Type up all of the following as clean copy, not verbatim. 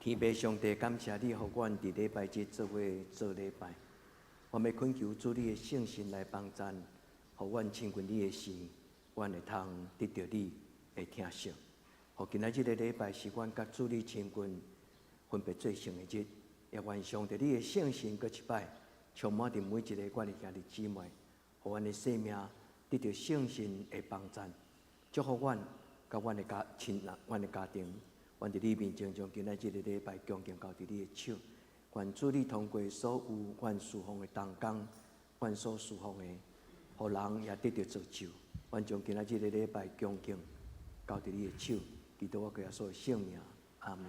天父上帝，感謝你，予阮佇禮拜日做伙做禮拜。我欲懇求主你的聖神來幫贊，予阮親近你的時，阮會通得著你的疼惜。予今仔日的禮拜是阮佮主你親近、分別做聖的日，也願上帝你的聖神閣一擺充滿佇每一个阮的兄弟姊妹，予阮的生命得著聖神的幫贊，祝福阮佮阮的家親人、阮的家庭。阮佇你面前將今仔日的禮拜恭敬交佇你的手，願主你通過所有阮侍奉的同工，阮所侍奉的，予人也得著造就。阮將今仔日的禮拜恭敬交佇你的手，祈禱我耶穌的聖名，阿門。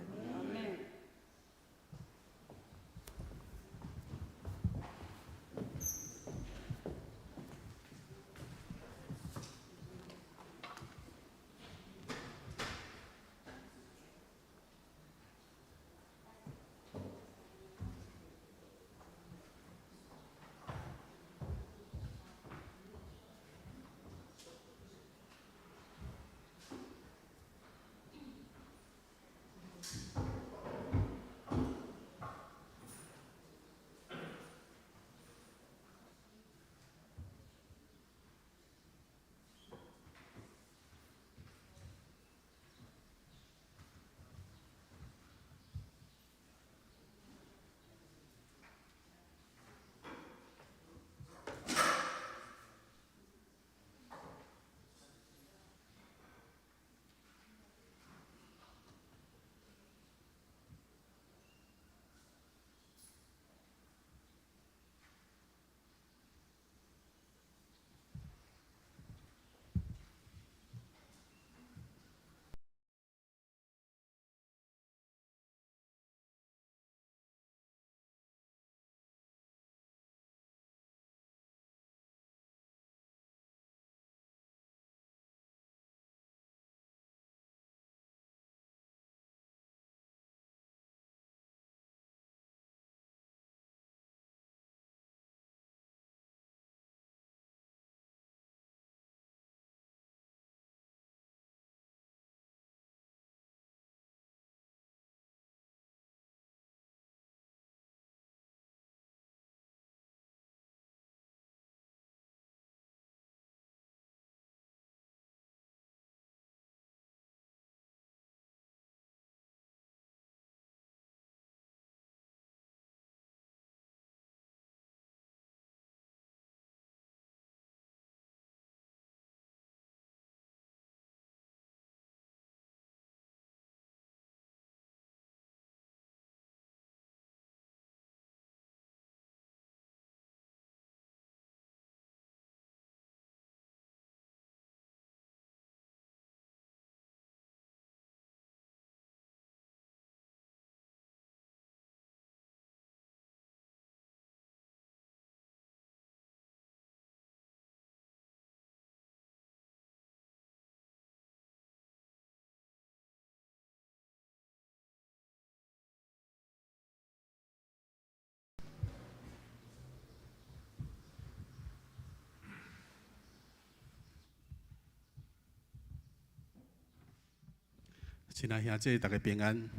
親愛兄弟，逐家平安，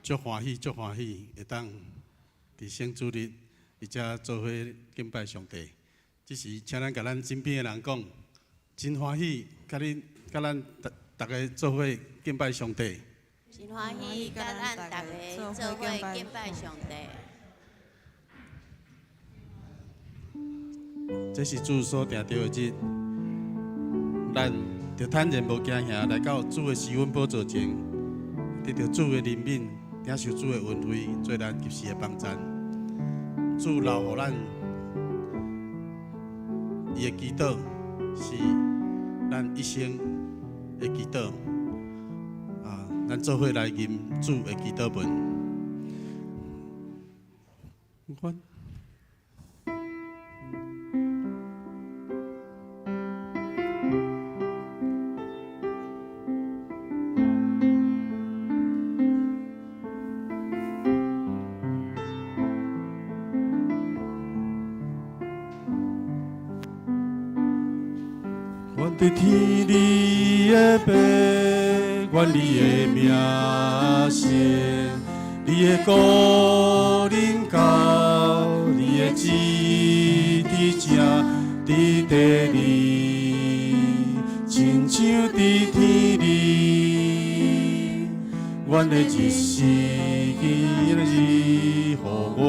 足歡喜，足歡喜，會當佇聖主日，佇遮做伙敬拜上帝。這時，請咱共咱身邊的人講，真歡喜，佮恁、佮咱逐逐家做伙敬拜上帝。真歡喜，佮咱逐家做伙敬拜上帝。這是主所定著的日，咱著坦然無驚嚇來到主的施恩寶座前，得著主的憐憫，領受主的恩惠，做咱及時的幫贊。主留予咱伊的祈禱是咱一生的祈禱。啊，咱做伙來吟主的祈禱文。阮佇天裡的父，願你的名聖。你的降臨到，你的旨意伫正佇地裡，親像佇天裡。阮的日時今日予阮，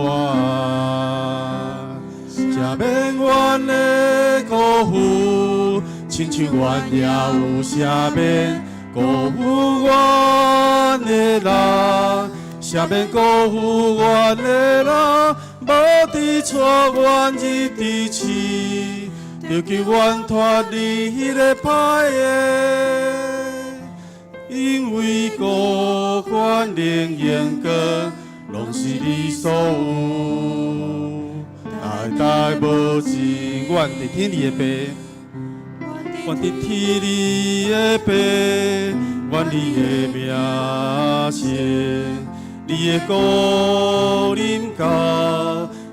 赦免阮的辜負，親像阮也有赦免辜負阮的人，赦免辜負阮的人，無致帶阮入佇試，著救阮脫離彼个歹的。因為國權能榮光，攏是你所有，代代無盡。阮佇天裡的父，阮佇天裡的父，願你的名聖，你的國臨到，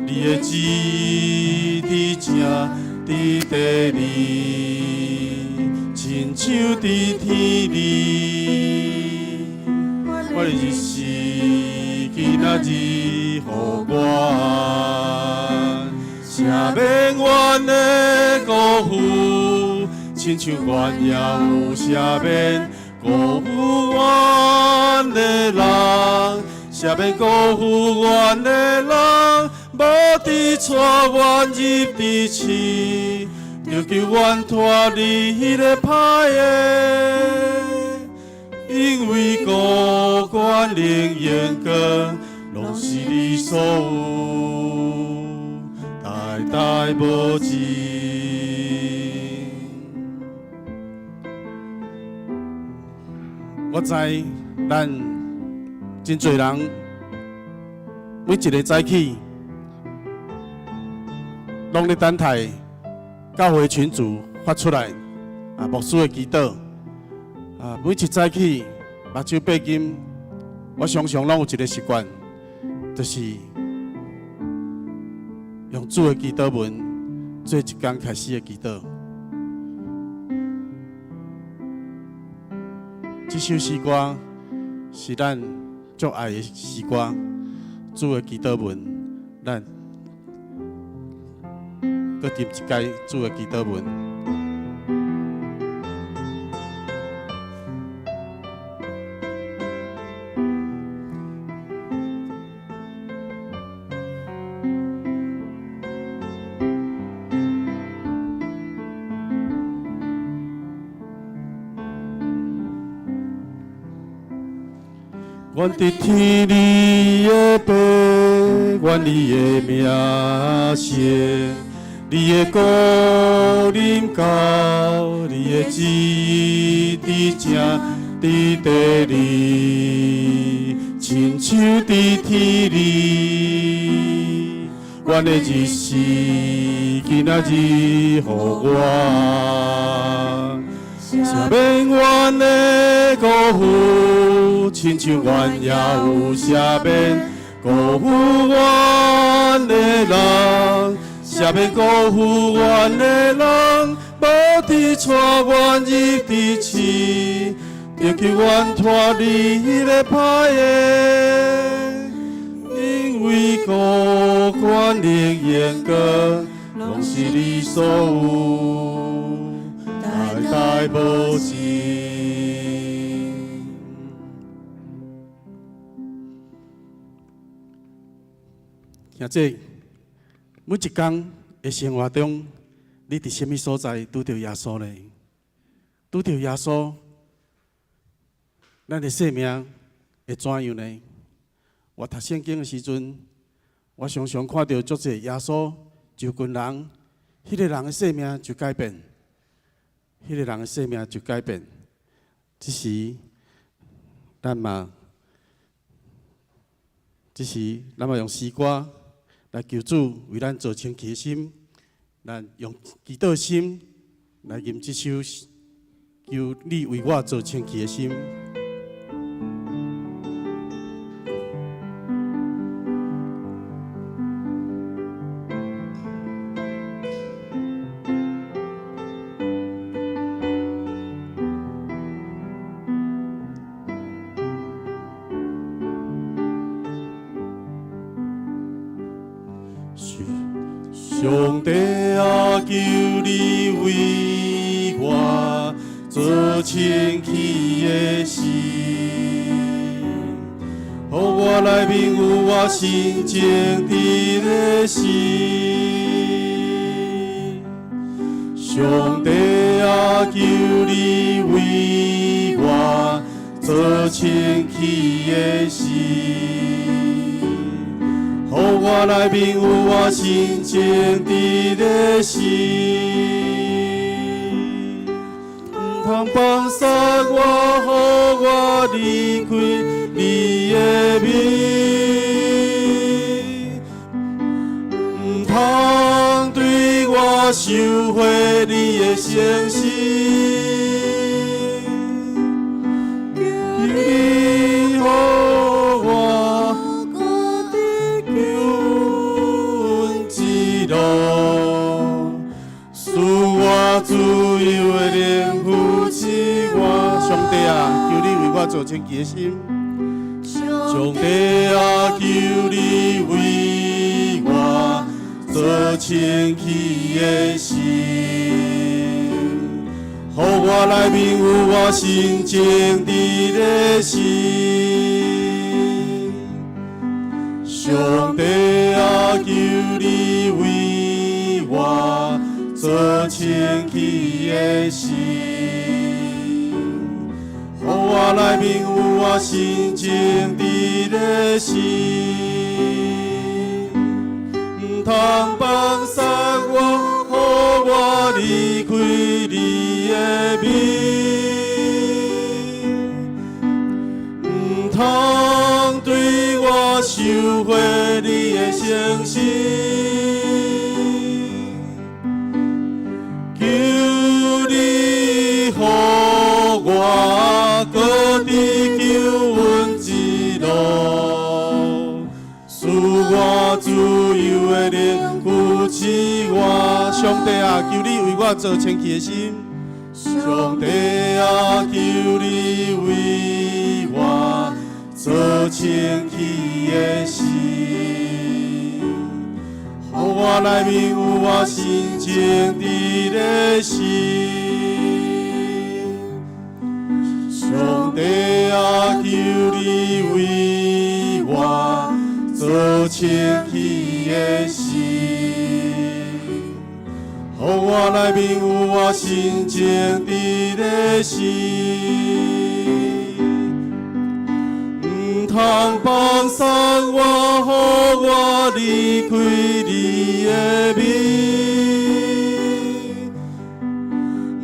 你的旨意佇正佇地裡，親像佇天裡。阮的日時今仔日予阮，赦免阮的辜負，親像阮也有赦免辜負阮的人，赦免辜負阮的人，無致帶阮入佇試，著救阮脫離彼个歹的。因為國權能榮光，攏是你所有，代代無盡。我知咱真濟人每一个早起，攏咧等待教會群組發出來啊，牧師的祈禱啊，每一早起目睭閉緊，我常常攏有一个習慣，就是用主的祈禱文做一工開始的祈禱。這首詩歌是咱足愛的詩歌，主的祈禱文，咱閣吟一擺主的祈禱文。阮佇天裡的父，願你的名聖，你的國臨到，你的旨意佇正佇地裡，親像佇天裡。阮的日時今仔日予阮，赦免阮的辜負，親像阮也有赦免辜負阮的人，赦免辜負阮的人，無致帶阮入佇試，著救阮脫離彼个歹的。因為國權能榮光，攏是你所有，代代無盡。兄弟，每一工的生活中，你佇啥物所在拄著耶穌呢？拄著耶穌，咱的生命會怎樣呢？我讀聖經的時陣，我常常看著足濟耶穌就近人，彼个人的生命就改變，彼个人的生命就改變。這時，咱嘛，這時咱嘛用詩歌來求主為咱做清氣的心，咱用祈禱心來吟這首，求你為我做清氣的心。上帝啊，求你為我做清氣的心，予我內面有活新正直的心。上帝啊，求你為我做清氣的心，予我內面有活新正直的心。毋通放殺我，予我離開你的面，毋通對我收回你的誠實。求你予我閣得救恩之路，賜我自由的靈扶持我。上帝啊，求你為我做清氣的心。上帝啊，求你為我做清氣的心，予我內面有活新正直的心。上帝啊，求你為我做清氣的心，予我內面有活新正直的心。毋通放殺我，予我離開你的面，毋通對我收回你的誠實。求你予我閣得救恩之路，賜我自由的靈扶持我。上帝啊，求你為我做清氣的心。上帝啊，求你為我做清氣的心，予我內面有活新正直的心。上帝啊，求你為我做清氣的心，予我內面有活新正直的心。毋通放殺我，予我離開你的面，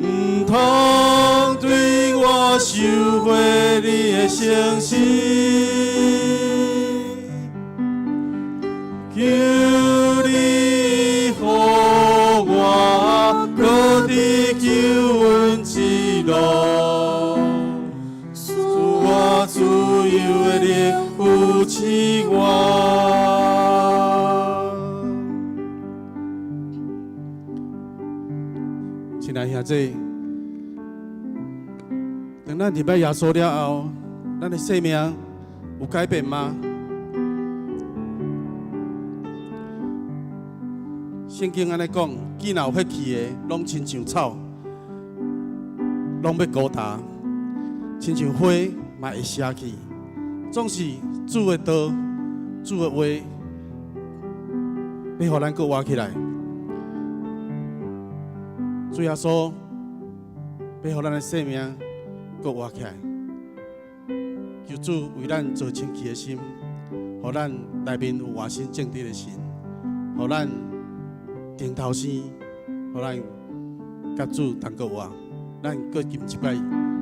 毋通對我收回你的誠實。求你予我閣得救恩之路，賜我自由的靈扶持我。親愛兄弟，當咱認識耶穌了後，咱的生命有改變嗎？聖經按呢講，見若有血氣的，攏親像草，攏欲枯焦；親像花，嘛會謝去。總是主的道、主的話，欲予咱閣活起來。主耶穌欲予咱的生命閣活起來。求主為咱做清氣的心，予咱內面有活新正直的心，予咱重頭生，予咱佮主同閣活。咱閣吟一擺，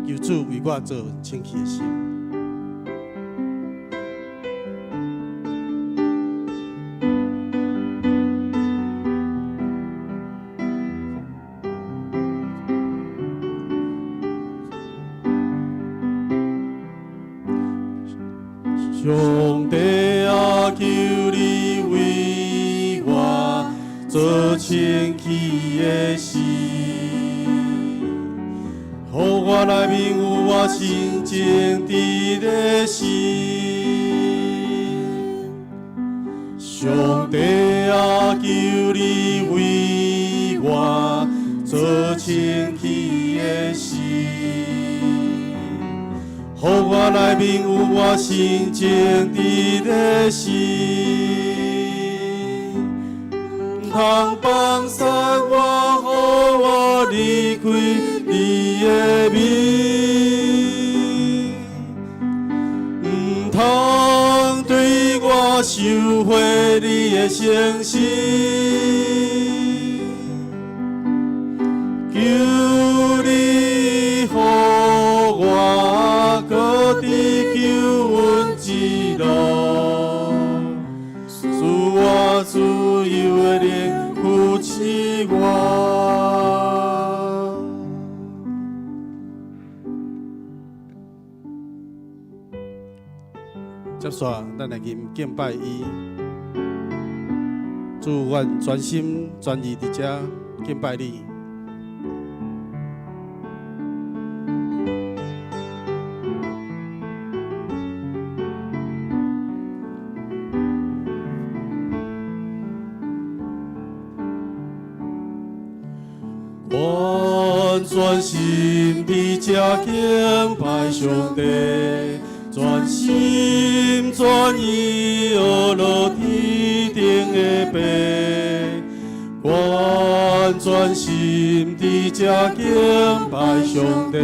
求主為我做清氣的心。上帝啊，求你為我做清氣的心，予我內面有活新正直的心。上上帝啊，求你為我做清氣的事，予我內面有我心情佇咧時，毋通放散我，予我離開你的面，毋通對我收回你的誠實。求你予我閣佇救恩之路，賜我自由的靈扶持我。接續，咱來吟敬拜伊。主，阮全心全意佇遮敬拜你。阮全心佇遮敬拜上帝，全心全意學落天頂的父。阮全心佇遮敬拜上帝，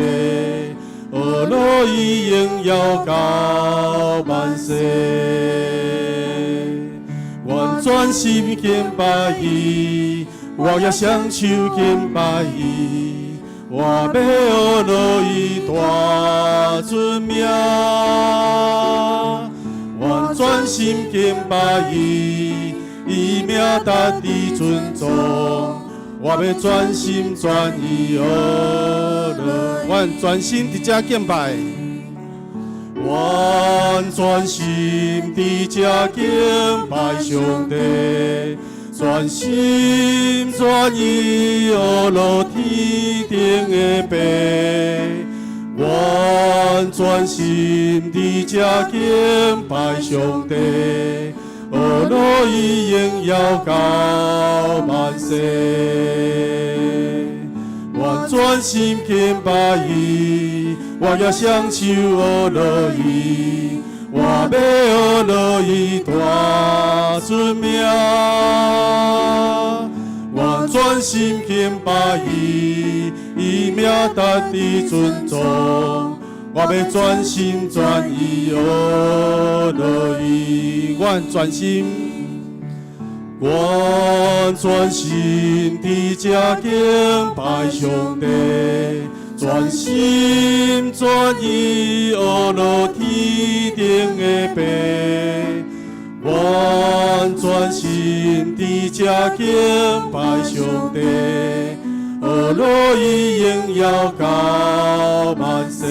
學落伊榮耀到萬世。阮全心敬拜伊，我也雙手敬拜伊，我欲學落伊大尊名。阮全心敬拜伊，伊名值得尊崇，我欲全心全意學落。阮全心佇遮敬拜，阮全心佇遮敬拜上帝，全心全意學落天頂的父。阮全心佇遮敬拜上帝，學落伊榮耀到萬世。阮全心敬拜伊，我也雙手學落伊，我欲學落伊大尊名。阮全心敬拜伊，伊名值得尊崇，我欲全心全意學落伊。阮全心，阮全心佇遮敬拜上帝，全心全意學落天頂的父。阮全心佇遮敬拜上帝，學落伊榮耀到萬世。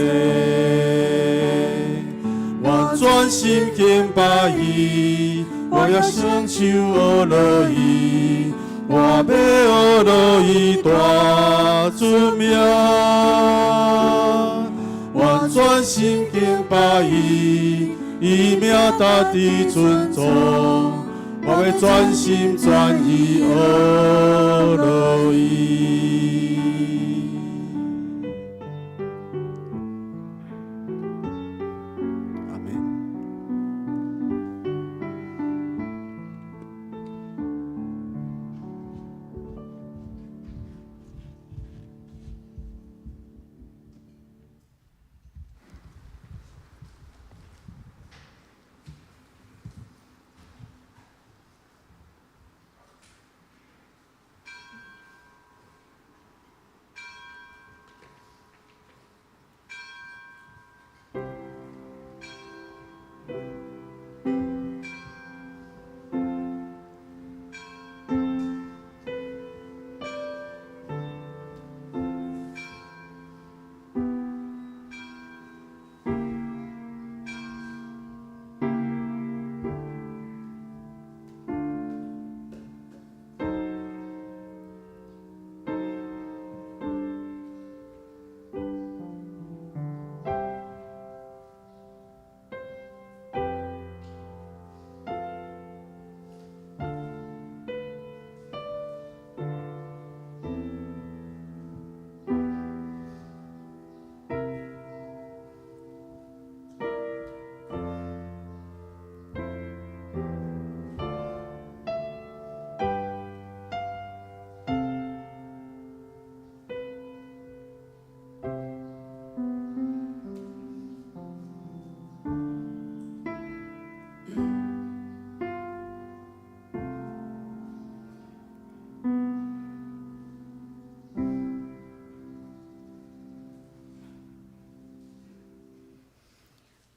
阮全心敬拜伊，我也雙手學落伊，我欲學落伊大尊名。阮全心敬拜伊，伊名值得尊崇，我欲全心全意學落伊。阿們。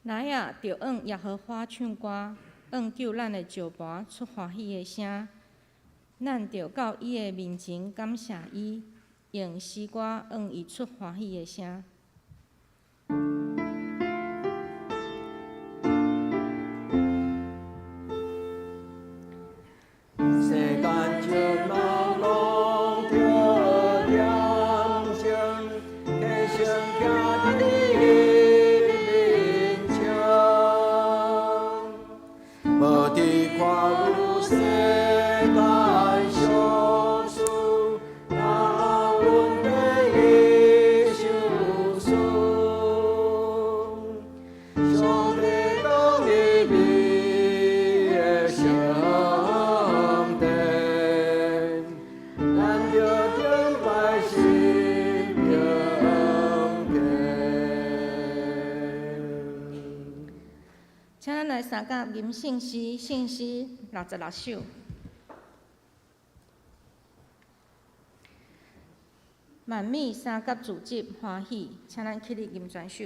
來啊，著向耶和華唱歌，向救咱的石磐出歡喜的聲。咱著到伊的面前感謝伊，用詩歌向伊出歡喜的聲。世間情人攏著點鐘，起身徛佇你面前，無佇看有世間相思，但阮爸伊相思。上帝當你美的上帝，咱著敬拜神明天。請咱來三甲吟聖詩，聖詩66首。萬米三甲主集歡喜，請咱起立吟全首。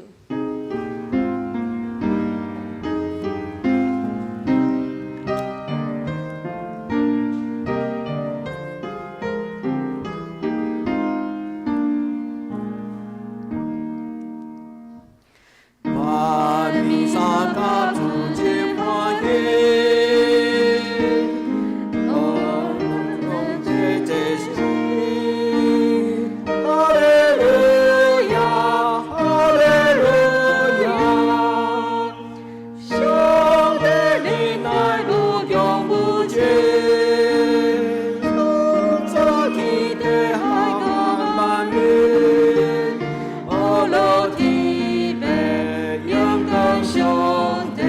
萬民三甲主集歡喜，哦，講這這是哈利路亞，哈利路亞，上帝你乃無窮無盡，創造天地海和萬民，阿羅天父榮光上帝，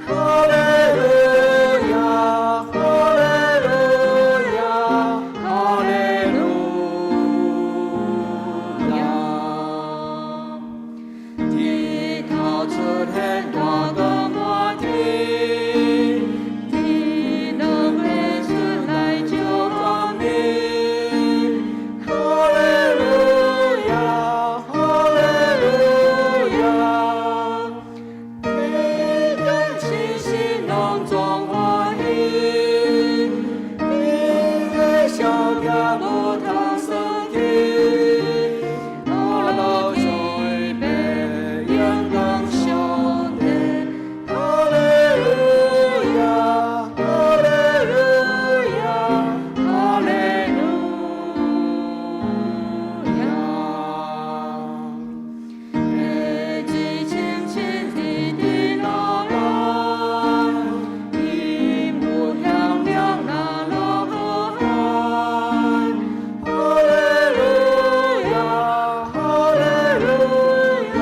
哈利路亞，哈利路亞，哈利路亞。日頭出現大光滿天，天落月出來照光明。哈利路亞，哈利路亞，天頂星星攏總歡喜，你的小囝無通算起，阿羅天父榮光上帝，哈利路亞，哈利路亞，哈利路亞。溪水清清直直落來，伊無響亮若落雨。哈利路亞，哈利路亞，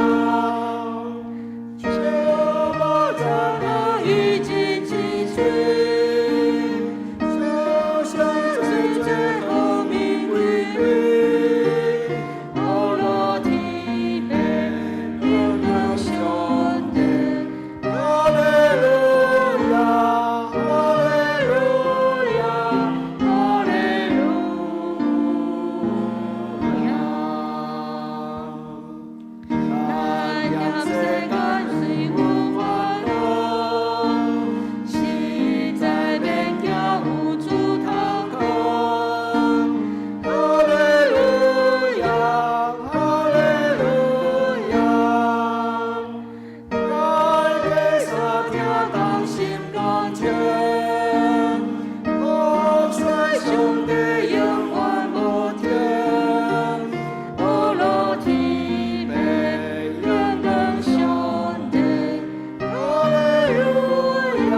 小馬扎那已經真水，小香最最好名歸歸，阿羅天父榮光上帝，哈利路亞，哈利路亞，哈利路亞。咱念世間雖有煩惱，實在免驚有主通扛。哈利路亞，哈利路亞，大家三聽同心同情，服侍上帝永遠無停。阿羅天父榮光上帝，哈利路亞，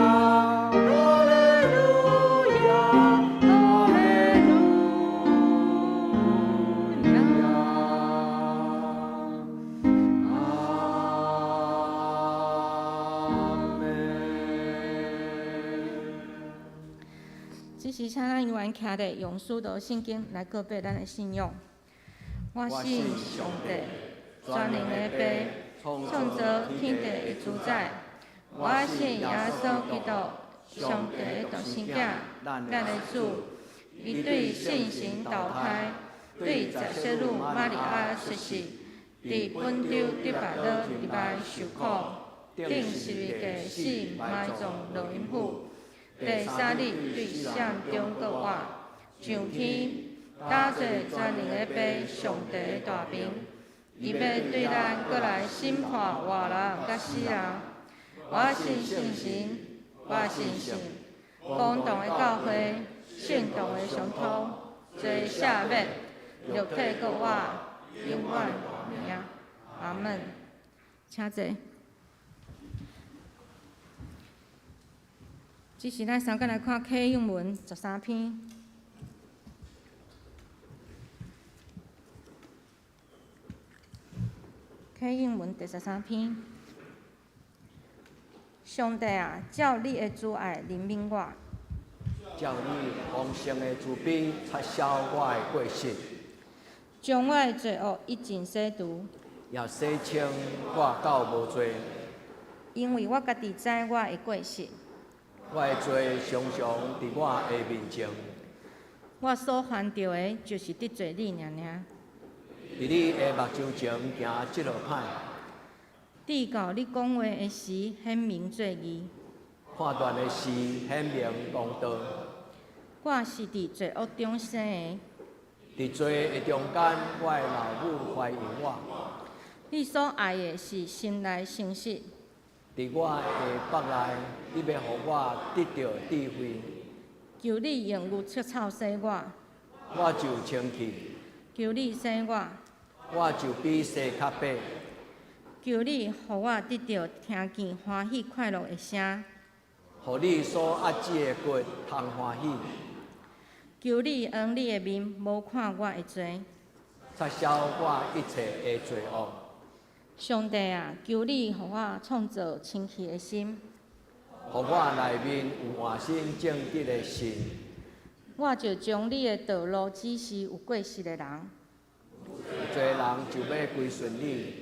哈利路亞，哈利路亞。阿門。這時，請咱猶原徛咧，用使徒信經來告白咱的信仰。我信上帝，全能的父，創造天地的主宰。我信耶穌基督，上帝的獨生囝，咱的主。伊對聖神投胎，對十聖女瑪利亞出世，佇本丟得巴勒禮拜受苦，釘十字架死埋葬落陰府，第三日對死人中復活，上天，搭坐全能的父上帝的大爿，伊欲對咱閣來審判活人佮死人。我信聖神，我信聖公同的教會，聖徒的相通，罪赦免，肉體復活，永遠活命。阿門。請坐。這時咱三個來看啟應文十三篇。啟應文第十三篇。上帝啊，照你的慈愛憐憫我。照你豐盛的慈悲，擦消我的過失。將我的罪惡一盡洗除。也洗清我到無罪。因為我家己知我的過失。我的罪常常佇我的面前。我所犯著的，就是得罪你爾爾。佇你的目睭前行這落歹。直到你講話的時，顯明做義；判斷的時，顯明公道。我是佇罪惡中生的。佇罪的中間，我的老母懷孕我。你所愛的是心內誠實。佇我的腹內，你欲予我得著智慧。求你用牛舌草洗我，我就清氣。求你洗我，我就比雪較白。求你予我得著聽見歡喜快樂的聲，予你所壓制的骨通歡喜。求你掩你的面，無看我的罪，擦消我一切的罪惡。上帝啊，求你予我創造清氣的心，予我內面有換新正直的心。我就將你的道路指示有過失的人。有濟人就欲歸順你。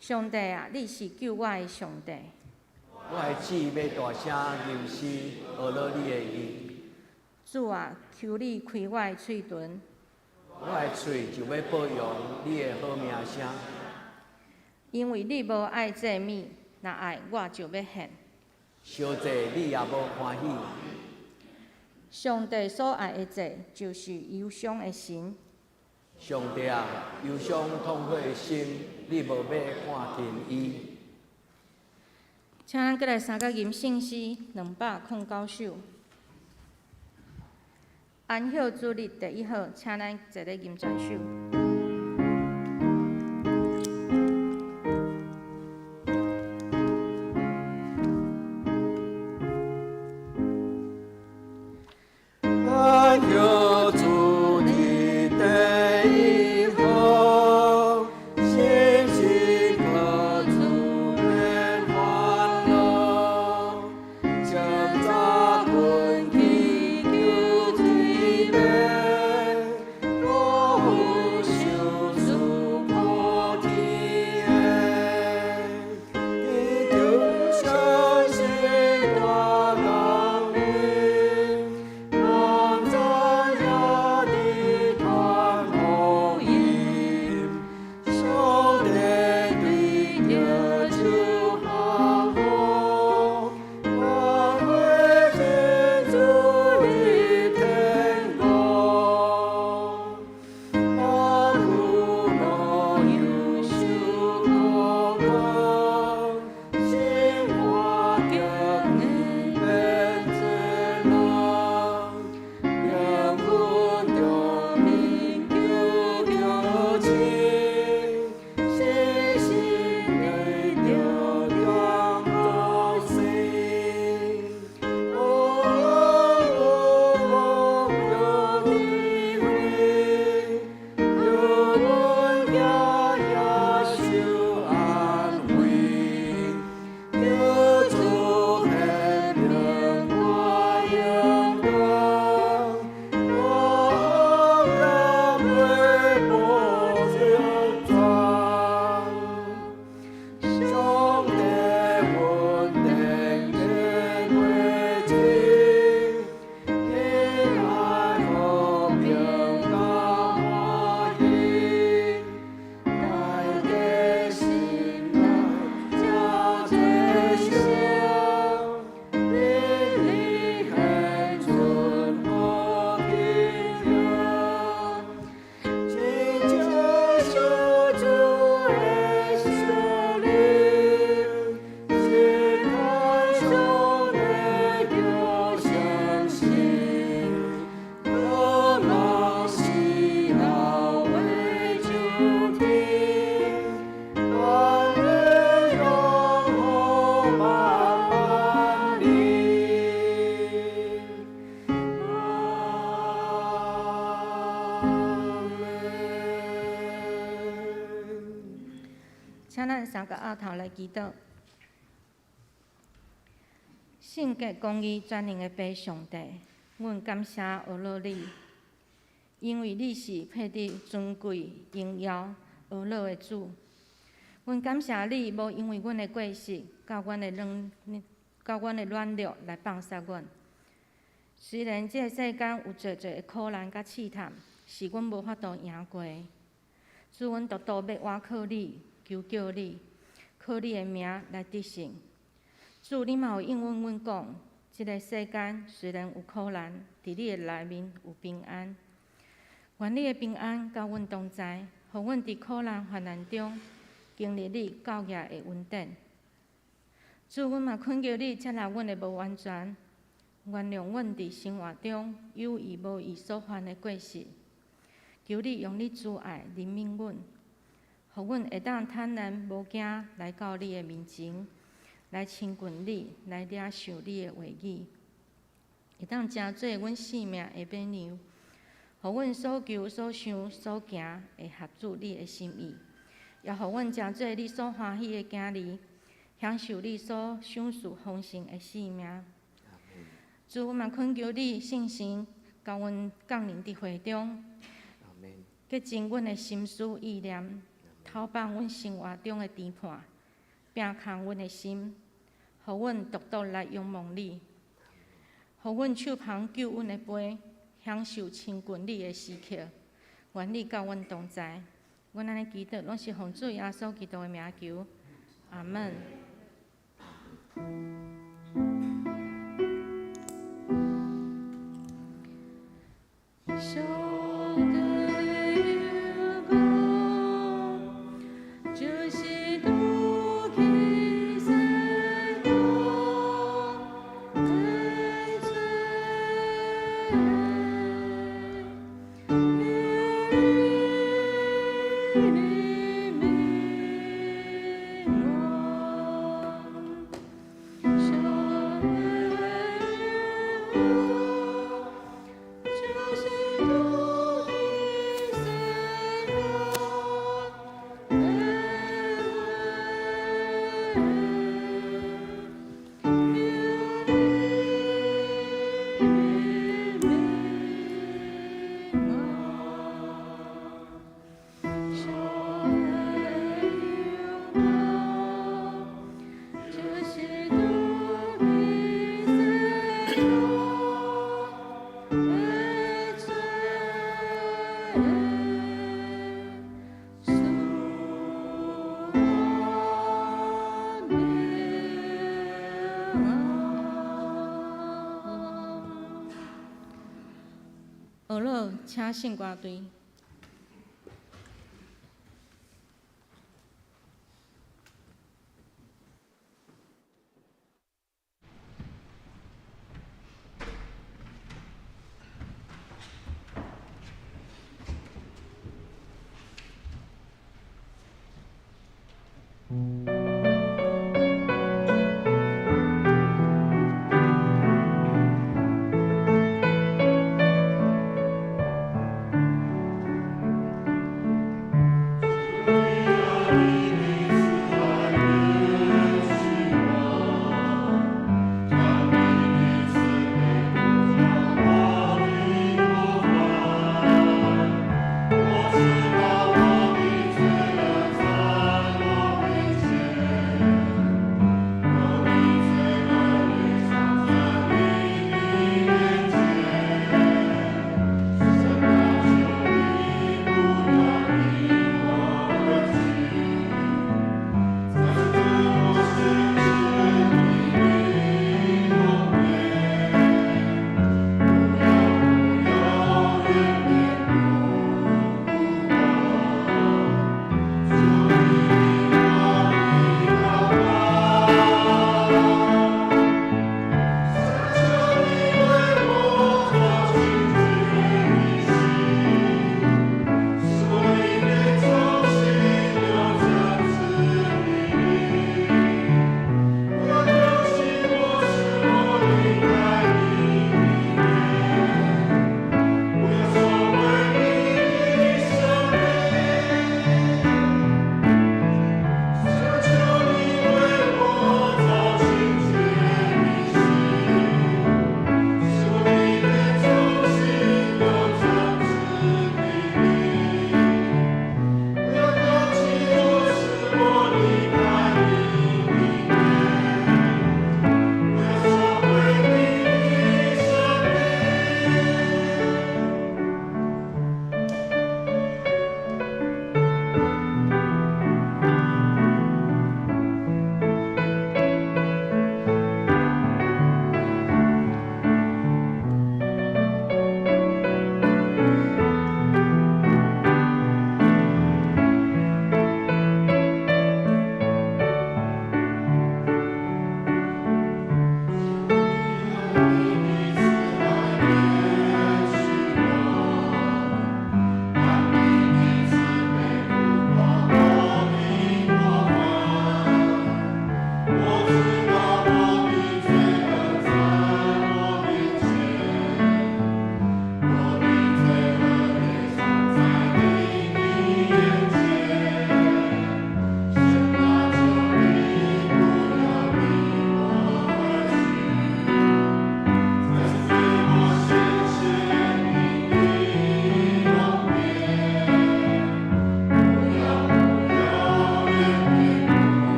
上帝啊，你是救我的上帝。我的舌欲大聲吟詩，學了你的義。主啊，求你開我的喙唇。我的喙就欲報揚你的好名聲。因為你無愛祭物，若愛我就欲獻。燒祭你也無歡喜。上帝所愛的祭，就是憂傷的心。上帝啊，憂傷痛悔的心，你無欲看輕伊。請咱閣來三角吟聖詩209首。安息主日第一號，請咱坐咧吟全首。安息主日第一號，心是可主免歡樂，清早困起求一暝，我有心。請咱三個僫頭來祈禱。聖潔公義全能的父上帝，阮感謝阿樂你，因為你是配得尊貴榮耀阿樂的主。阮感謝你，無因為阮的過失，佮阮的軟弱來放殺阮。雖然這个世間有濟濟的苦難佮試探，是阮無法度贏過的。主，阮獨獨欲倚靠你，求叫你，靠你的名來得勝。主，你嘛有應允阮講，這个世間雖然有苦難，佇你的內面有平安。願你的平安佮阮同在，予阮佇苦難患難中經歷你教育的恩典。主，阮嘛懇求你接納阮的無完全，原諒阮佇生活中有意無意所犯的過失。求你用你慈愛憐憫阮，予阮會當坦然無驚來到你的面前，來親近你，來領受你的話語，會當成做阮性命的馬糧，予阮所求、所想、所行會合主你的心意，也予阮成做你所歡喜的囝兒，享受你所賞賜豐盛的生命。主，阮嘛懇求你聖神，共阮降臨佇會中，潔淨阮的心思意念，透放阮生活中的甜伴，摒空阮的心，予阮獨獨來仰望你，予阮手捧救恩的杯，享受親近你的時刻。願你佮阮同在，阮按呢祈禱，攏是奉主耶穌基督的名求，阿門。上帝的光，就是拄起世光的罪，怜悯我，上帝的光，就是拄起世光的怜悯我，上帝的光，就是拄起世光的罪，恕我命。学乐，請聖歌隊。我知道我的罪惡在我面前。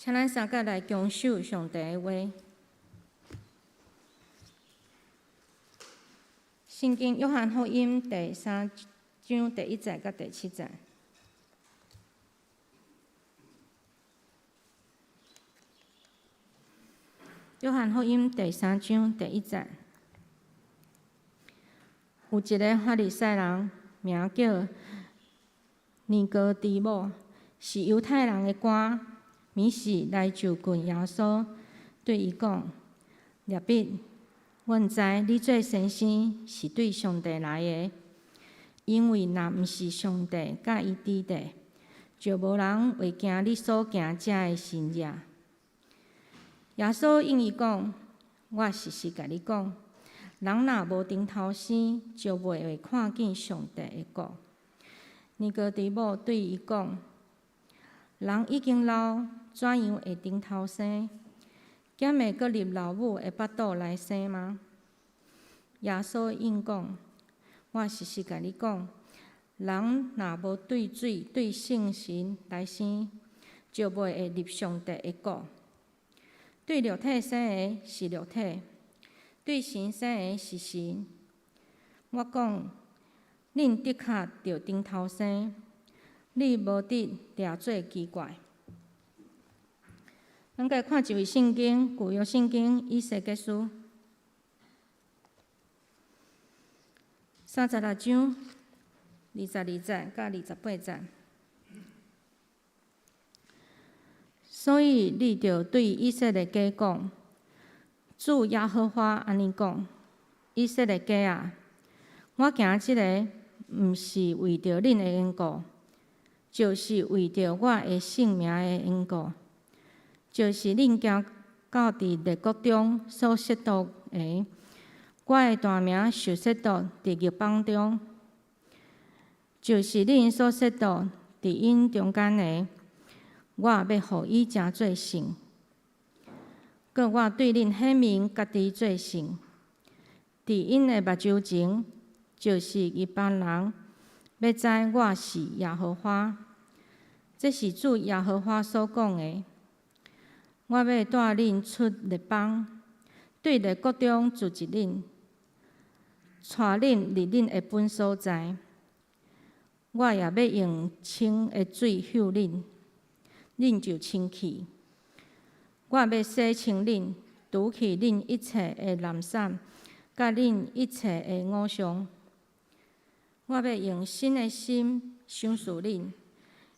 請咱三個來恭守上帝的話。聖經約翰福音第三章第一節佮第七節。約翰福音第三章第一節，有一个法利賽人，名叫尼哥底母，是猶太人的官，暝時來就近耶穌，對伊講：拉比，阮知你做先生是對上帝來的，因為若毋是上帝佮伊佇咧，就無人會行你所行這个神跡。耶穌應伊講：我實實共你講，人若無重頭生，就袂會看見上帝的國。尼哥底母對伊講：人已經老，怎樣會重頭生？敢會閣入老母的腹肚來生嗎？耶穌應講：我實實共你講，人若無對水、對聖神來生，就袂會入上帝的國。對肉體生的是肉體，對神生的是神。我講，恁的確著重頭生，你無得掠做奇怪。咱閣看一位聖經，舊約聖經以西結書36章22節佮28節。所以你著對以色列家講：主耶和華按呢講，以色列家啊，我行這个，毋是為著恁的緣故，就是為著我的聖名的緣故，就是恁行到佇列國中所褻瀆的，我的大名受褻瀆佇異邦中，就是恁所褻瀆佇𪜶中間的，我欲予伊成做聖。閣我對恁顯明家己做聖，佇𪜶的目睭前，就是異邦人欲知我是耶和華。這是主耶和華所講的。我欲帶恁出列邦，對列國中聚集恁，帶恁入恁的本所在。我也欲用清的水溴恁，恁就清氣。我欲洗清恁，除去恁一切的濫散，佮恁一切的偶像。我欲用新的心賞賜恁，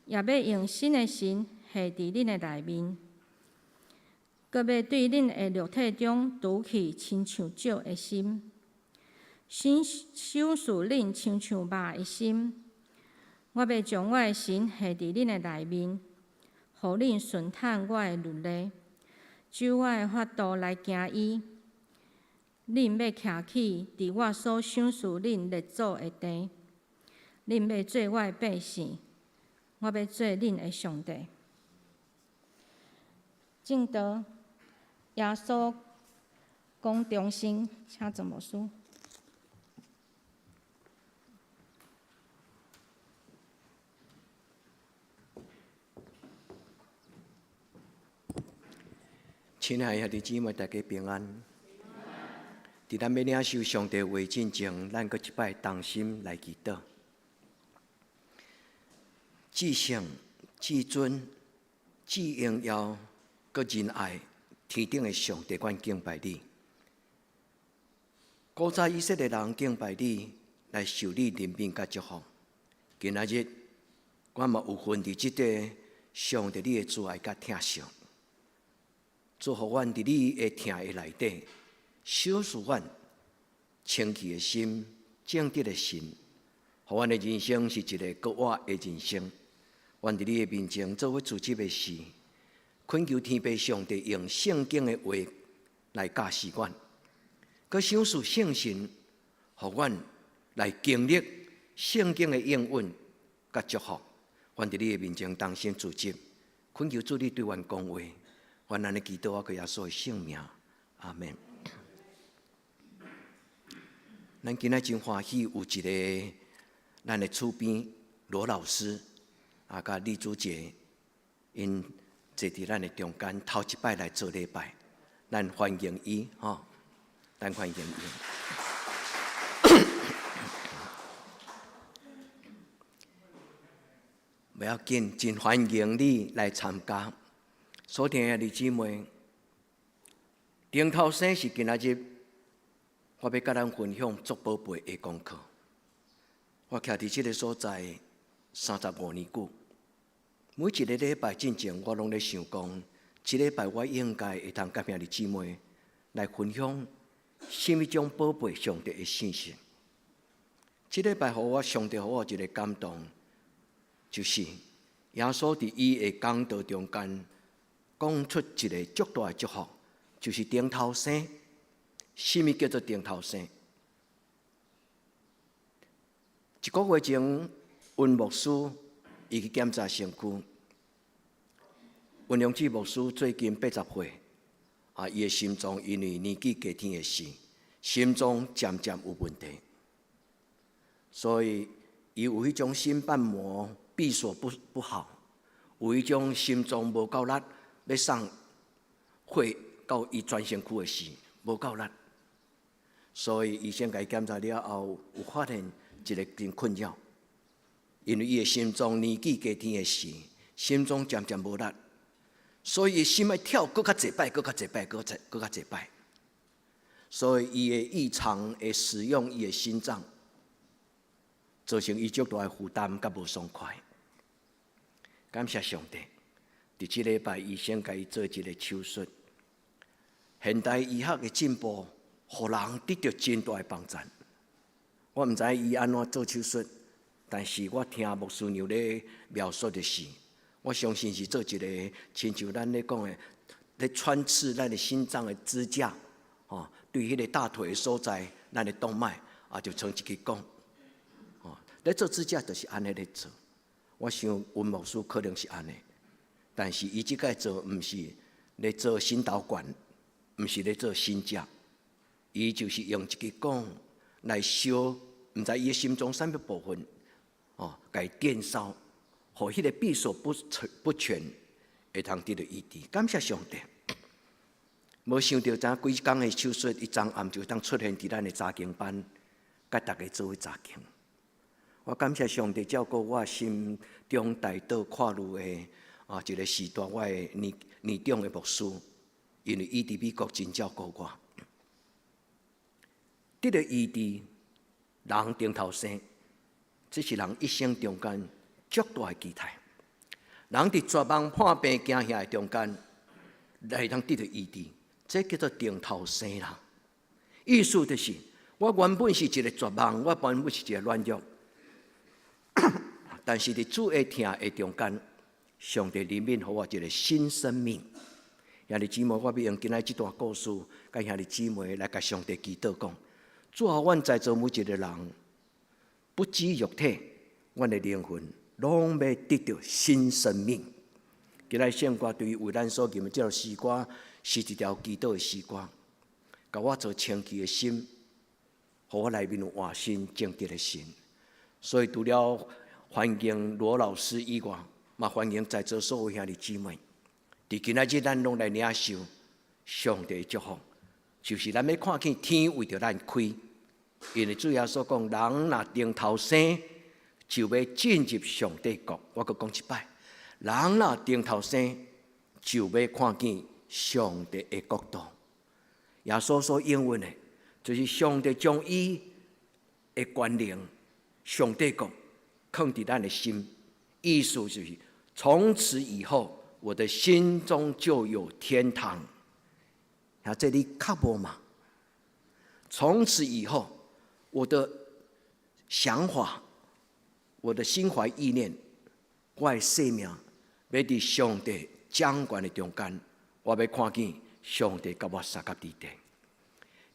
也欲用新的神下佇恁的內面。閣欲對恁的肉體中除去親像石的心，賞賜恁親像肉的心。我欲將我的神下佇恁的內面，予恁順趁我的律例，守我的法度來行伊。恁欲徛起佇我所賞賜恁列祖的地，恁欲做我的百姓，我欲做恁的上帝。證道，耶穌講重生，請鄭牧師。親愛的兄弟姊妹，大家平安。佇咱欲領受上帝話進前，咱閣一擺同心來祈禱。至聖、至尊、至榮耀、閣仁愛天頂的上帝，阮敬拜你。古早以色列人敬拜你，來受你憐憫佮祝福。今仔日，阮嘛有份佇這塊上帝你的慈愛佮疼惜。祝福阮佇你的疼的內底，賞賜阮清氣的心、正直的心，予阮的人生是一个閣活的人生。阮佇你的面前做伙組織的事，懇求天父上帝用聖經的話來教示阮，閣賞賜聖神，予阮來經歷聖經的應允佮祝福。阮佇你的面前同心組織，懇求主你對阮講話。阮按呢祈禱，靠耶穌的聖名，阿們。咱今仔真歡喜，有一个咱的厝邊羅老師啊，佮李主姐，𪜶 坐佇咱的中間，頭一擺來做禮拜，咱歡迎伊，吼，咱歡迎伊。袂要緊，真歡迎你來參加。所聽的兄弟姊妹，頂頭生是今仔日我欲佮咱分享足寶貝的功課。我徛佇這个所在35年久，每一个禮拜進前，我攏咧想講，這禮拜我應該會通佮兄弟姊妹來分享啥物種寶貝上帝的信息。這禮拜予我上帝予我一个感動，就是耶穌佇伊的講道中間講出一个足大的祝福，就是頂頭生。啥物叫做頂頭生？一个月前，溫牧師伊去檢查身軀。溫良志牧師最近80歲，啊，伊的心臟因為年紀加添的事，心臟漸漸有問題，所以伊有彼種心瓣膜閉鎖不好，有彼種心臟無夠力，欲送血到伊全身軀的時無夠力，所以醫生共伊檢查了後，有發現一个真困擾，因為伊的心臟年紀加添的時，心臟漸漸無力，所以伊心愛跳閣較濟擺，閣較濟擺，閣較濟擺，所以伊會異常的使用伊的心臟，造成伊足大的負擔佮無爽快。感謝上帝，佇這禮拜醫生共伊做一个手術。現代醫學的進步，予人得著真大的幫助。我毋知伊按怎做手術，但是我聽牧師娘咧描述的是，我相信是做一个親像咱咧講的，咧穿刺咱的心臟的支架，吼，對彼个大腿的所在，咱的動脈啊，就穿一支管，吼，咧做支架就是按呢咧做。我想溫牧師可能是按呢，但是伊這擺做毋是咧做心導管，毋是咧做心架，伊就是用一支管來燒，毋知伊的心臟啥物部分，哦，共伊電燒，予彼个閉鎖不全，會通得著醫治。感謝上帝，無想著昨幾工的手術，伊昨暗就當出現佇咱的查經班，佮逐家做伙查經。我感謝上帝照顧我心中代禱看慮的啊一個時段，我的年年長的牧師，因為伊佇美國真照顧我。得著醫治，人重頭生，這是人一生中間足大的期待。人佇絕望破病驚嚇的中間，來通得著醫治，這叫做重頭生啦。意思就是，我原本是一個絕望，我原本是一個軟弱。但是佇主的疼的中間，上帝憐憫予我一個新生命。兄弟姊妹，我欲用今仔這段故事，佮兄弟姊妹來共上帝祈禱講：主啊，阮在座每一個人，不止肉體，阮的靈魂攏欲得著新生命。今仔聖歌對於為咱所吟的這首詩歌，是一條祈禱的詩歌，共我做清氣的心，予我內面有活新正直的心。所以除了歡迎羅老師以外，嘛歡迎在座所有兄弟姊妹。佇今仔日，咱攏來領受上帝的祝福，就是咱欲看見天為著咱開。因為主耶穌講，人若重頭生，就欲進入上帝國。我閣講一擺，人若重頭生，就欲看見上帝的國度。耶穌所應允的，就是上帝將伊的權能。上帝國囥佇咱的心，意思就是從此以後，我的心中就有天堂。啊，這你較無嘛？從此以後，我的想法、我的心懷意念、我的生命，欲佇上帝掌權的中間，我欲看見上帝佮我相佮佇底。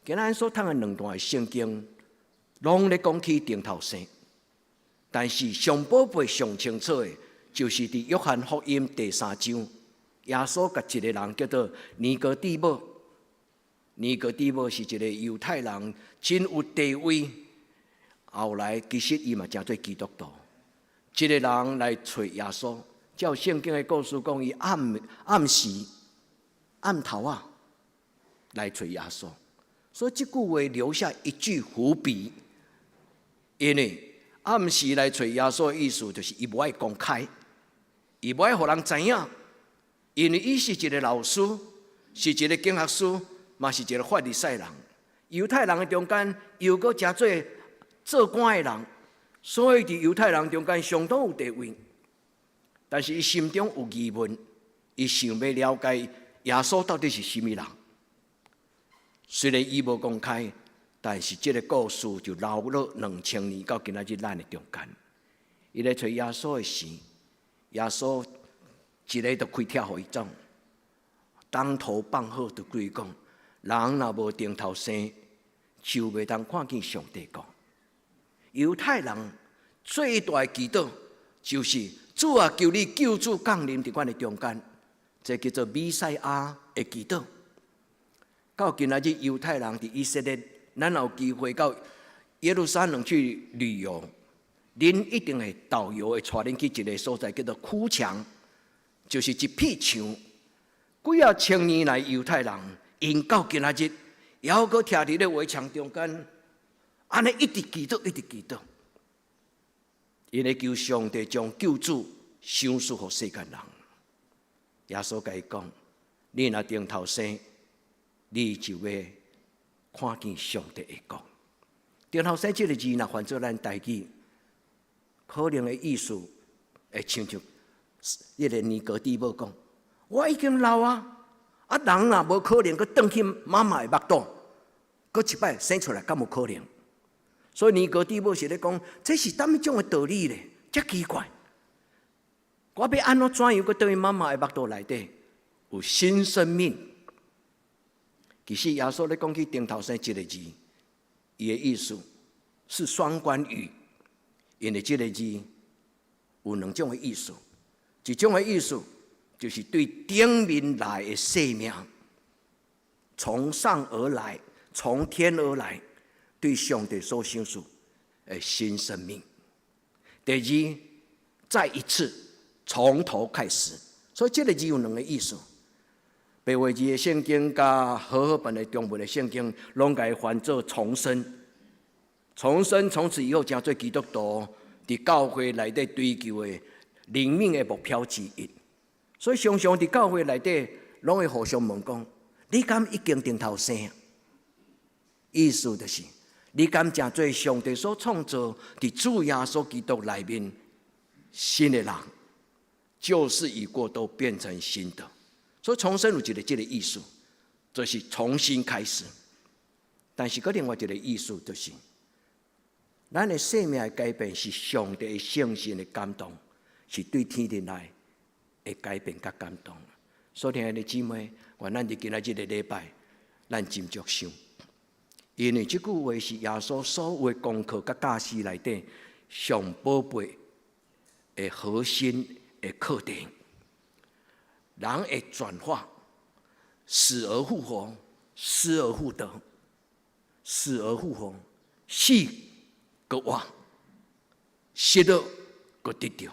今仔所讀的兩段的聖經，攏咧講起重頭生。但是上寶貝、上清楚的，就是佇約翰福音第三章，耶穌共一个人叫做尼哥底母。尼哥底母是一个猶太人，真有地位。後來其實伊嘛成做基督徒。這个人來揣耶穌，照聖經的故事講，伊暗暗時暗頭仔來揣耶穌，所以這句話留下一句伏筆。因為暗時來揣耶穌的意思，就是伊無愛公開，伊無愛予人知影，因為伊是一個老師，是一個經學師，嘛是一個法利賽人。猶太人的中間又閣誠濟做官的人，所以佇猶太人中間相當有地位。但是伊心中有疑問，伊想欲了解耶穌到底是啥物人。雖然伊無公開，但是這个故事就留落2000年到今仔日咱的中間。伊來揣耶穌的時，耶穌一个就開拆予伊講，當頭棒喝就對伊講：人若無重頭生，就袂當看見上帝國。猶太人最大的祈禱就是主啊，求你救主降臨佇阮的中間，這叫做彌賽亞的祈禱。到今仔日，猶太人佇以色列，咱有機會到耶路撒冷去旅遊，恁一定會導遊會帶恁去一个所在叫做哭牆，就是一片牆。幾仔千年來，猶太人𪜶到今仔日，猶閣徛佇咧圍牆中間，按呢一直祈禱，一直祈禱，𪜶咧求上帝將救主賞賜予世間人。耶穌共伊講：你若重頭生，你就欲看見上帝的國。重頭生這个字，若翻做咱台語，可能的意思會親像彼个尼哥底母講：我已經老啊，啊人若無可能閣轉去媽媽的腹肚，閣一擺生出來，敢有可能？所以尼哥底母是咧講，這是啥物種的道理咧？遮奇怪！我欲按怎怎樣閣轉去媽媽的腹肚內底有新生命？其實耶穌咧講起重頭生這个字，伊的意思是雙關語，因為這个字有兩種的意思，一種的意思就是對頂面來的生命，從上而來，從天而來，對上帝所賞賜的新生命。第二，再一次從頭開始，所以這个字有兩个意思。白話字的聖經佮和合本的中文的聖經，攏共伊翻做重生。重生從此以後，成做基督徒佇教會內底追求的靈命的目標之一。所以常常佇教會內底，攏會互相問講：你敢已經重頭生？意思就是，你敢成做上帝所創造佇主耶穌基督內面新的人，舊事已過，都變成新的。所以重生有一个這个意思，就是重新開始。但是，閣另外一个意思就是，咱的生命的改變是上帝聖神的感動，是對天頂來的改變佮感動。所以，親愛的姊妹，願咱佇今仔這个禮拜，咱斟酌想，因為這句話是耶穌所有的功課佮教示內底上寶貝的核心的課題。人會轉化，死而復活，失而復得，死而復活，死閣活，失落閣得著。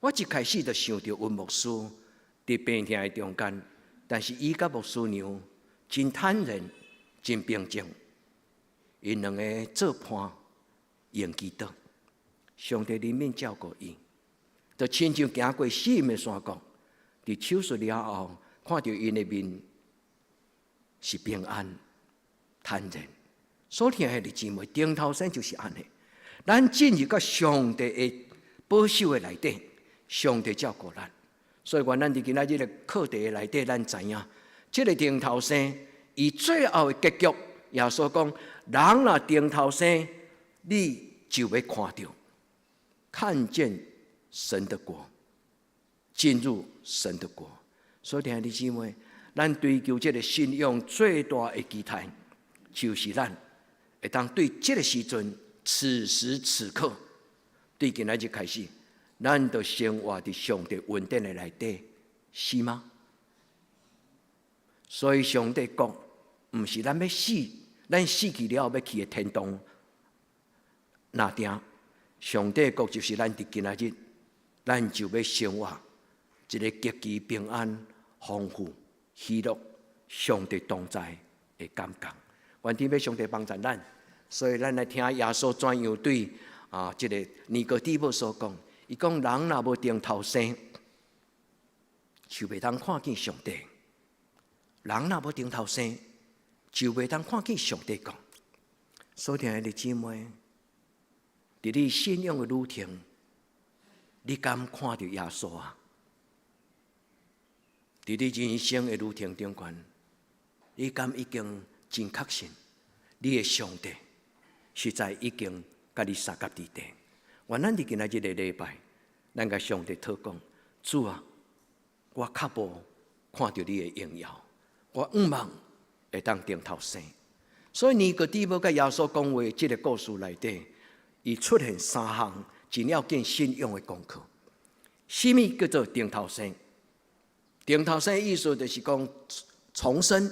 我一開始就想著溫牧師佇病痛的中間，但是伊佮牧師娘真坦然、真平靜，𪜶兩个做伴用祈禱，上帝憐憫照顧伊，就親像行過死蔭的山谷。佇手術了後，看著𪜶的面是平安、坦然。所聽的姊妹，重頭生就是按呢。咱進入到上帝的保守的內底，上帝照顧咱。所以，願咱佇今仔日的課題內底，咱知影，這个重頭生，伊最後的結局，耶穌講：人若重頭生，你就欲看著，看見神的國。進入神的國，所以兄弟姊妹，咱追求這个信仰最大的期待，就是咱會當對這个時陣，此時此刻，對今仔日開始，咱就生活佇上帝恩典的內底，是嗎？所以上帝國，毋是咱欲死，咱死去了後欲去的天堂。那定上帝國就是咱佇今仔日，咱就欲生活。一个極其平安、豐富、喜樂、上帝同在的感覺。願天父上帝幫助咱，所以咱來聽耶穌怎樣對這个尼哥底母所講。伊講人若無重頭生，就袂當看見上帝。人若無重頭生，就袂當看見上帝講。所聽的姊妹，佇你信仰的旅程，你敢看著耶穌啊？佇你人生的旅程中間，你敢已經真確信，你的上帝實在已經佮你相佮佇底？願咱佇今仔日个禮拜，咱共上帝禱告：主啊，我較無看著你的榮耀，我向望會當重頭生。所以尼哥底母佮耶穌講話，這个故事內底，伊出現三項真要緊信仰的功課。啥物叫做重頭生？重頭生意思就是講重生，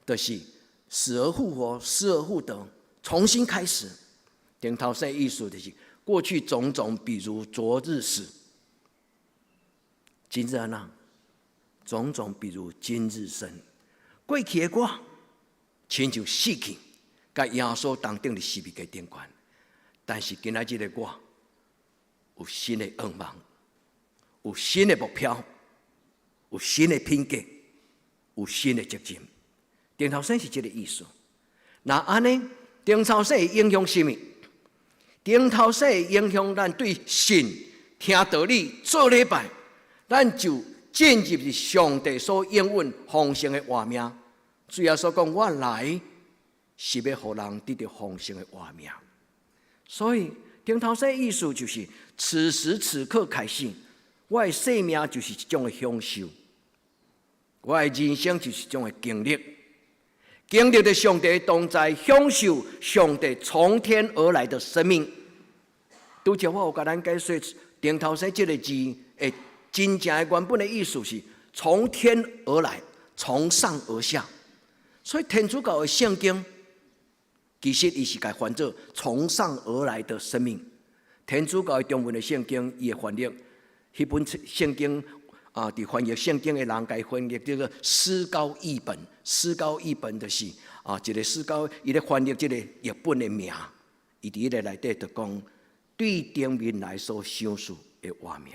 就是死而復活，失而復得，重新開始。重頭生意思就是過去種種，比如昨日死，今日按怎？種種比如今日生。過去的我，親像死去，佮耶穌同釘佇十字架頂懸。但是今仔日的我，有新的願望，有新的目標，有新的品格，有新的責任。重頭生是這个意思。若按呢，重頭生會影響啥物？重頭生會影響咱對信、聽道理、做禮拜，咱就進入佇上帝所應允豐盛的活命。主耶穌講：我來是欲予人得著豐盛的活命。所以，重頭生意思就是此時此刻開始，我的生命就是一種的享受，我的人生就是一種的經歷，經歷著上帝同在，享受上帝從天而來的生命。拄才我有共咱解說，重頭生這个字的真正的原本的意思是從天而來，從上而下。所以天主教的聖經其實伊是共翻做從上而來的生命。天主教的中文的聖經，伊會翻譯，彼本聖經啊，佇翻譯聖經的人共翻譯叫做思高譯本。思高譯本就是啊，一个思高，伊咧翻譯這个譯本的名，伊佇彼个內底就講，對頂面來所賞賜的活命。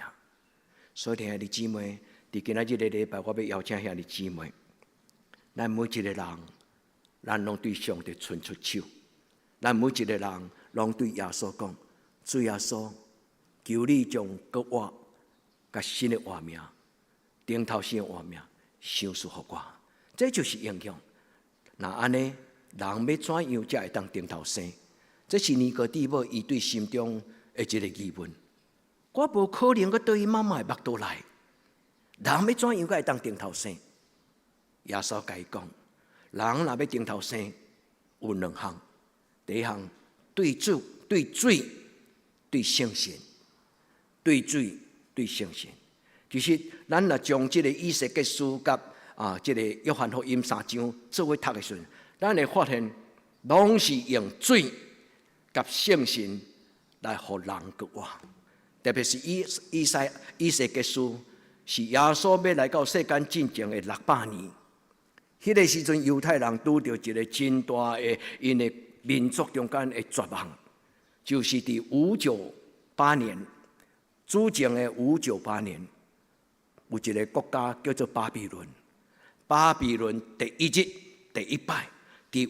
所以，兄弟姊妹，佇今仔日个禮拜，我欲邀請兄弟姊妹，咱每一个人，咱攏對上帝伸出手，咱每一个人攏對耶穌講：主耶穌，求你將閣活、佮新的活命、重頭生的活命賞賜予我。這就是影響。若按呢，人欲怎樣才會當重頭生？這是尼哥底母伊對心中的一个疑問。我無可能閣倒去媽媽的腹肚內，人欲怎樣才會當重頭生？耶穌共伊講：人若欲重頭生，有兩項。第一項，對主、對水、對聖神，對水、對聖神。其實，咱若將這个以西結書佮這个約翰福音三章做伙讀的時陣，咱會發現，攏是用水佮聖神來予人閣活。特別是以西結書，是耶穌欲來到世間進前的600年。彼个時陣，猶太人拄著一个真大的𪜶的民族中間的絕望，就是佇五九八年，主前的五九八年，有一个國家叫做巴比倫。巴比倫第一日第一擺，佇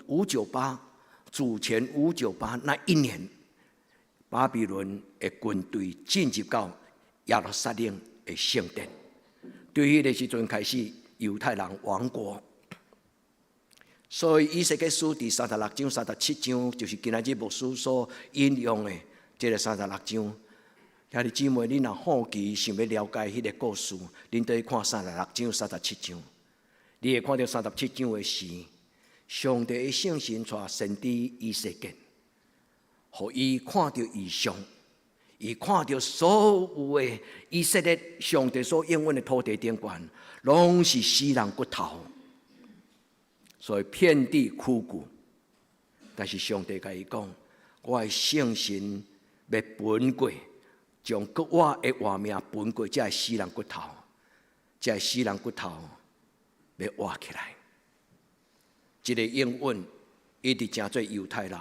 五九八，主前五九八那一年，巴比倫的軍隊進入到耶路撒冷的聖殿，對彼个時陣開始，猶太人亡國。所以以西結書佇36章、37章，就是今仔日牧師所引用的這个三十六章。兄弟姊妹，恁若好奇想欲了解彼个故事，恁倒去看三十六章、三十七章。你會看著三十七章的時，上帝的聖神帶先知以西結，予伊看著異象，伊看著所有的以色列上帝所應允的土地頂懸，攏是死人骨頭，所以遍地枯骨。但是上帝共伊講：我的聖神欲分過將閣活的活命分過這个死人骨頭，這个死人骨頭欲活起來。這个應允一直成做猶太人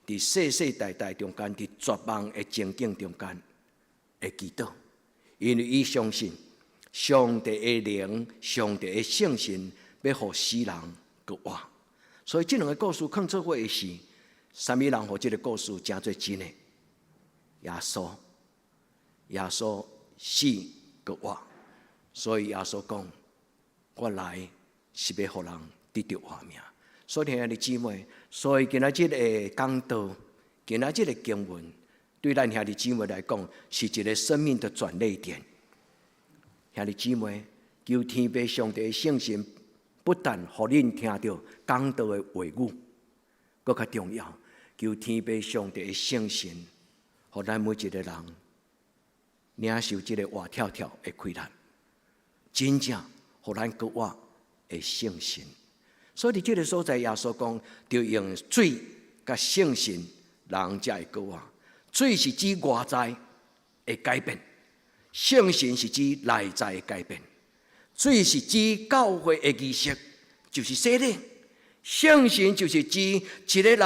佇世世代代中間，佇絕望的情景中間的祈禱，因為伊相信上帝的靈、上帝的聖神欲予死人閣活，所以這兩個故事囥做伙的是，啥物人予這个故事成做真的？耶穌，耶穌死閣活，所以耶穌講：我來是欲予人得著活命。所以兄弟姊妹，所以今仔日的講道，今仔日的經文，對咱兄弟姊妹來講，是一個生命的轉捩點。兄弟姊妹，求天父上帝的聖神，不但予恁聽著講道的話語，閣較重要，求天父上帝的聖神，予咱每一個人領受這个活跳跳的氣力，真正予咱閣活的聖神。所以佇這个所在，耶穌講，著用水佮聖神，人才會閣活。水是指外在的改變，聖神是指內在的改變。水是指教會的儀式，就是洗禮；聖神就是指一個人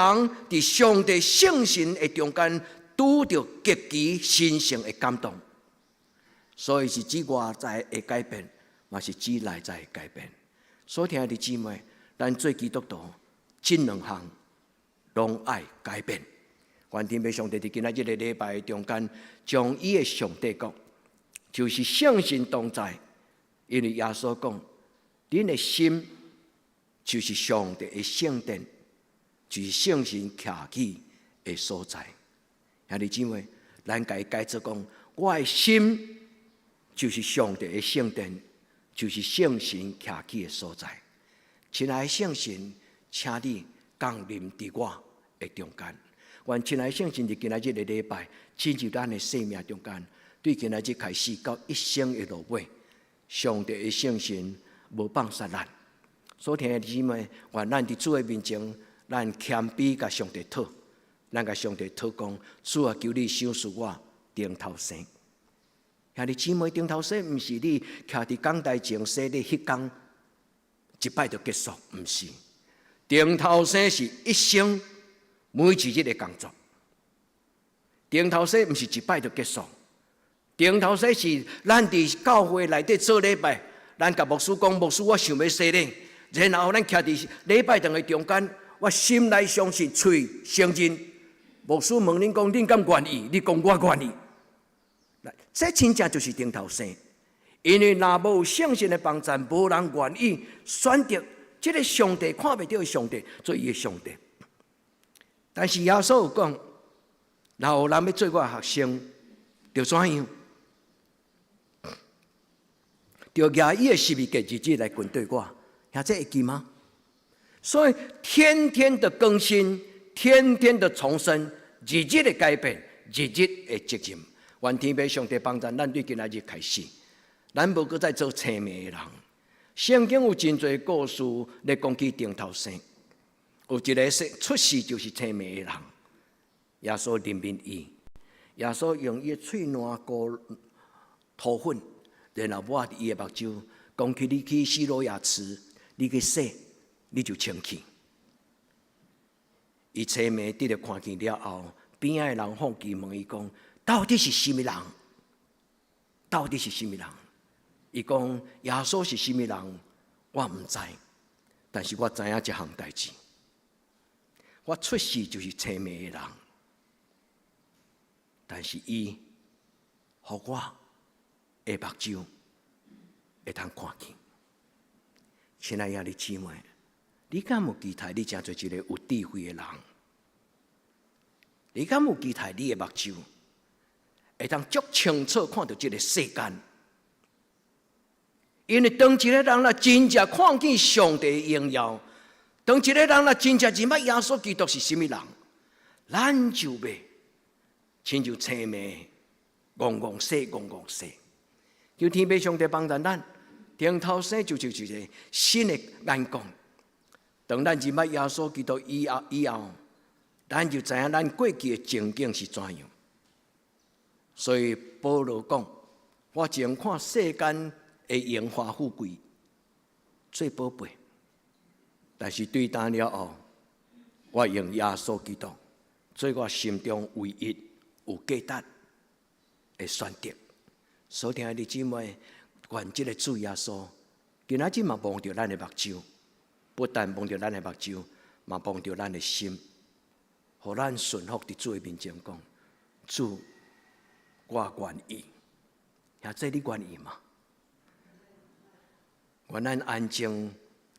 佇上帝聖神的中間，拄著極其神聖的感動。所以是指外在的改變，嘛是指內在的改變。所以兄弟姊妹，咱做基督徒，這兩項攏愛改變。願天父上帝佇今仔這个禮拜中間，將伊的上帝國，就是聖神同在。因為耶穌講，恁的心就是上帝的聖殿，就是聖神徛起的所在。兄弟姊妹，咱共伊改做講，我的心就是上帝的聖殿，就是聖神徛起的所在。親愛的聖神，請你降臨佇我的中間。願親愛的聖神佇今仔這个禮拜進入咱的生命中間，對今仔日開始到一生的落尾，上帝的聖神無放殺咱。所以兄弟姊妹，願咱佇主的面前，咱謙卑共上帝討，咱共上帝討講，主啊，求你賞賜我頂頭生。兄弟姊妹，頂頭生毋是你徛佇講台前洗禮彼工一擺就結束，毋是。頂頭生是一生每一日的工作。頂頭生毋是一擺就結束。頂頭生是咱佇教會內底做禮拜，咱共牧師講，牧師我想欲洗禮，然後咱徛佇禮拜堂的中間，我心內相信，喙承認。牧師問恁講，恁敢願意？你講我願意。這真正就是頂頭生，因為若無聖神的幫助，無人願意選擇這个上帝看袂著的上帝做伊的上帝。但是耶穌有講，若有人欲做我的學生，著怎樣？著舉伊的十字架，日日來跟隨我，兄這會記嗎？所以天天的更新，天天的重生，日日的改變，日日的責任。願天父上帝幫助咱，對今仔日開始，咱無閣再做青盲的人。聖經有真濟故事咧講起頂頭生，有一个出世就是青盲的人，耶穌憐憫伊，耶穌用伊的喙瀾膏塗粉，然後抹佇伊的目睭，講去你去西羅亞池，你去洗，你就清氣。伊青盲得著看見了後，邊仔的人好奇問伊講：到底是啥物人？到底是啥物人？伊講耶穌是啥物人？我毋知，但是我知影一項代誌。我出世就是青盲的人，但是伊予我的目睭會通看見。親愛的兄弟姊妹，你敢有期待你成做一个有智慧的人？你敢有期待你的目睭會當足清楚看著這个世間？因為當一个人若真正看見上帝的榮耀，當一个人若真正認捌耶穌基督是啥物人，咱就袂親像青盲，戇戇洗，戇戇洗。求天父上帝幫助咱，頂頭生就是一个新的眼光。當咱認捌耶穌基督以後，以後，咱就知影咱過去的情景是怎樣。所以保羅講：我淨看世間的榮華富貴最寶貝，但是對今了後，我用耶穌基督做我心中唯一有價值的選擇。所聽的姊妹，願這个主耶穌，今仔日嘛摸著咱的目睭，不但摸著咱的目睭，嘛摸著咱的心，予咱順服佇主的面前講：主，我願意。兄弟，你願意嗎？願咱安靜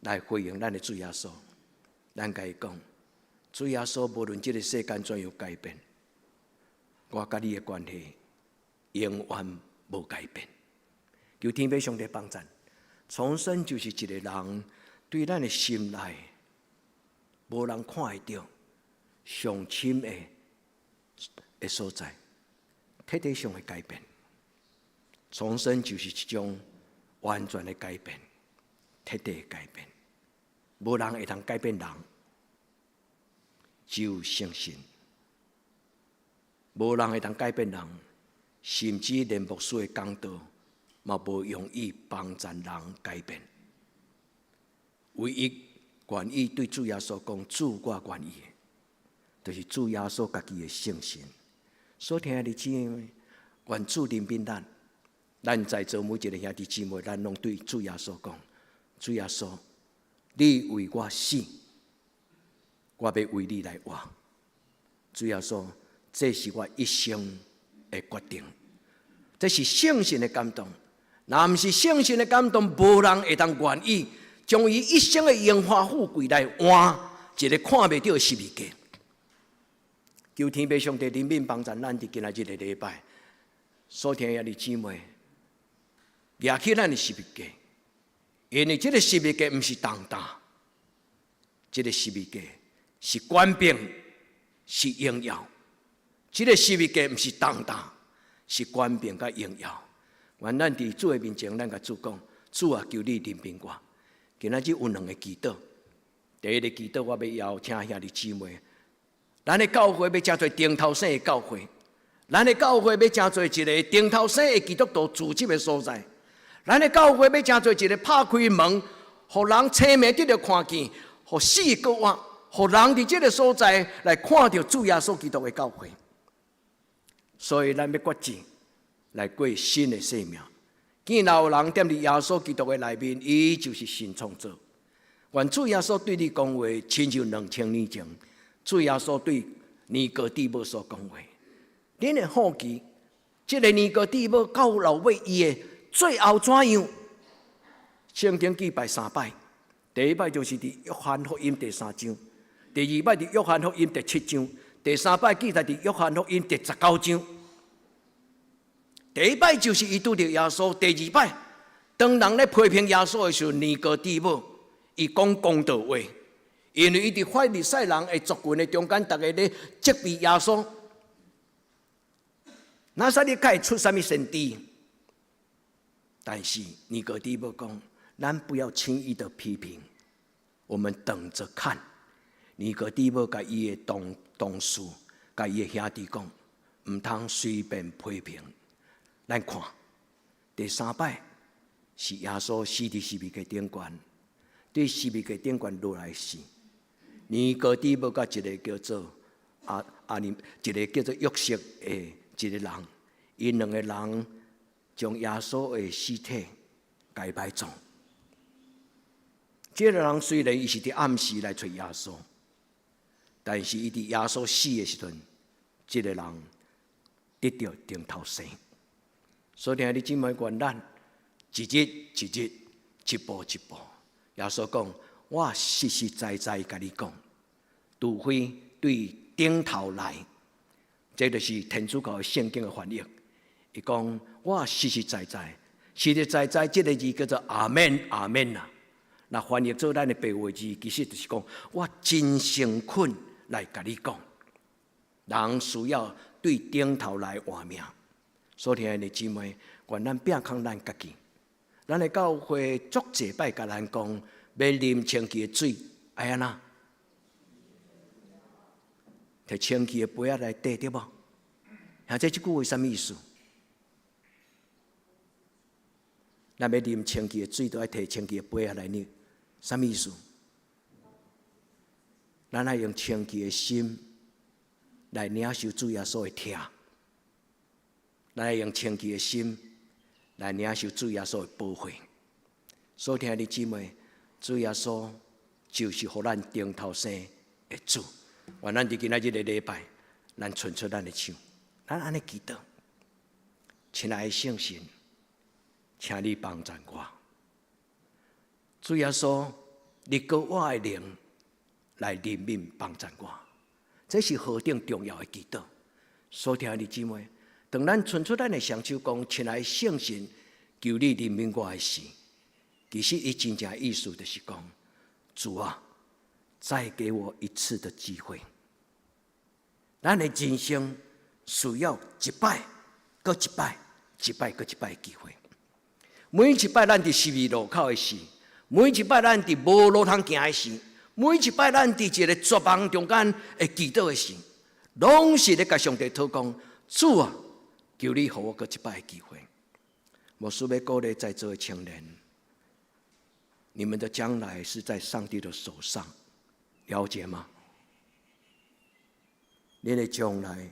來回應咱的主耶穌，咱共伊講：主耶穌，無論這个世間怎樣改變，我佮你的關係永遠無改變。求天父上帝幫贊，重生就是一個人對咱的心內無人看會著上深的所在，徹底上的改變。重生就是一種完全的改變，徹底的改變。無人會通改變人，只有聖神。無人會通改變人，甚至連牧師的講道嘛無容易幫助人改變。唯一願意對主耶穌講：主，我願意的，就是主耶穌家己的聖神。所聽的姊妹，願主憐憫咱。咱在座每一个兄弟姊妹，咱攏對主耶穌講：主耶穌，你為我死，我欲為你來活。主耶穌，這是我一生的決定，這是聖神的感動。若毋是聖神的感動，無人會當願意將伊一生的榮華富貴來換一个看袂著的十字架。求天父上帝憐憫幫助咱佇今仔日的禮拜，所聽的兄弟姊妹，舉起咱的十字架，因為這个十字架毋是重擔，這个十字架是權柄，是榮耀。這个十字架毋是重擔，是權柄佮榮耀。願咱佇主的面前，咱共主講：主啊，求你憐憫我。今仔日有兩个祈禱，第一个祈禱，我欲邀請兄弟姊妹，咱的教會欲成做頂頭生的教會，咱的教會欲成做一个頂頭生的基督徒聚集的所在。咱的教會欲成做一个拍開門，予人青暝得著看見，予死閣活，予人佇這个所在來看著主耶穌基督的教會。所以咱欲決志來過新的生命。見若有人踮佇耶穌基督的內面，伊就是新創造。願主耶穌對你講話，親像2000年前，主耶穌對尼哥底母所講話。恁會好奇，這个尼哥底母到落尾伊的最後怎樣？聖經記載三擺，第一擺就是佇約翰福音第三章，第二擺佇約翰福音第七章，第三擺記載佇約翰福音第19章。第一擺就是伊拄著耶穌，第二擺當人咧批評耶穌的時候，尼哥底母伊講公道話，因為伊佇法利賽人的族群的中間，逐家咧責備耶穌。拿撒勒敢會出啥物先知？但是尼哥底母講，咱不要輕易的批評，我們等着看。尼哥底母共伊的同事、共伊的兄弟講，毋通隨便批評。咱看第三擺是耶穌死佇十字架頂懸，佇十字架頂懸落來死。尼哥底母佮一个叫做亞亞尼，一个叫做約瑟的一個人，𪜶兩个人將耶穌的屍體共埋葬。這个人雖然伊是佇暗時來揣耶穌，但是伊佇耶穌死的時陣，這个人得著頂頭生。所以兄弟姊妹，願咱一日一日，一步一步。耶穌講：我實實在在共你講，除非對頂頭來，這就是天主教聖經的翻譯。伊講：我實實在在，實實在在，這个字叫做阿們阿們啊。若翻譯做咱的白話字，其實就是講我真誠懇來共你講，人需要對頂頭來換命。所聽的姊妹，願咱摒空咱家己，咱的教會足濟擺共咱講，欲啉清氣的水，愛按怎？提清氣的杯仔來綴，對無？兄，這句話啥物意思？咱欲啉清氣的水，都愛提清氣的杯仔來啉，啥物意思？咱愛用清氣的心來領受主耶穌的疼，咱愛用清氣的心來領受主耶穌的寶血。所以，兄弟姊妹，主耶穌就是予咱重頭生的主。願咱佇今仔日的禮拜，咱伸出咱的手，咱按呢祈禱。親愛的聖神，請你幫贊我。主耶穌，你膏我的靈來憐憫幫贊我，這是何等重要的祈禱。所以，兄弟姊妹，當咱伸出咱的雙手講，親愛的聖神，求你憐憫我的時，其實伊真正意思就是講，主啊，再給我一次的機會。咱的人生需要一擺閣一擺，一擺閣一擺的機會。每一擺咱佇十字路口的時，每一擺咱佇無路通行的時，每一擺咱佇一个絕望中間會祈禱的時，攏是咧共上帝討講，主啊，求你予我閣一擺的機會。牧師欲鼓勵在座的青年，你們的將來是在上帝的手上，了解嗎？恁的將來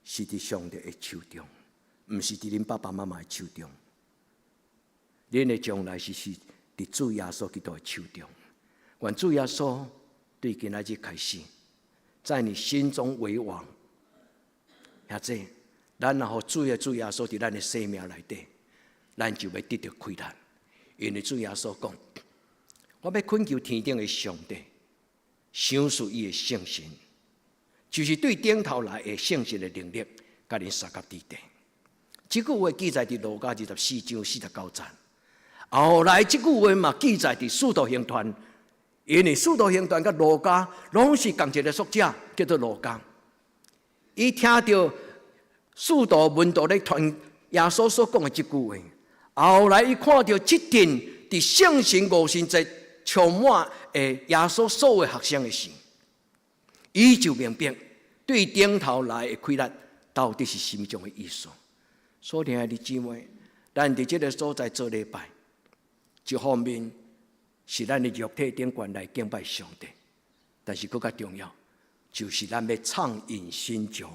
是佇上帝的手中，毋是佇恁爸爸媽媽的手中。恁的將來是佇主耶穌基督的手中。願主耶穌對今仔日開始，在你心中為王。兄弟，咱若予主耶穌佇咱的生命內底，咱就欲得著氣力。因為主耶穌講，我欲懇求天頂的上帝，賞賜伊的聖神，就是對頂頭來的聖神的能力，共恁相佮佇底。這句話記載佇路加24章49節。後來這句話嘛記載佇使徒行傳，因為使徒行傳佮路加攏是仝一个作者，叫做路加。伊聽著使徒門徒咧傳耶穌所講的這句話，後來伊看著這陣佇聖神五旬節充滿的耶穌所有學生的時，伊就明白對頂頭來的氣力到底是啥物種的意思。所以，兄弟姊妹，咱佇這个所在做禮拜，一方面是咱的肉體頂懸來敬拜上帝，但是閣較重要，就是咱欲暢飲新酒。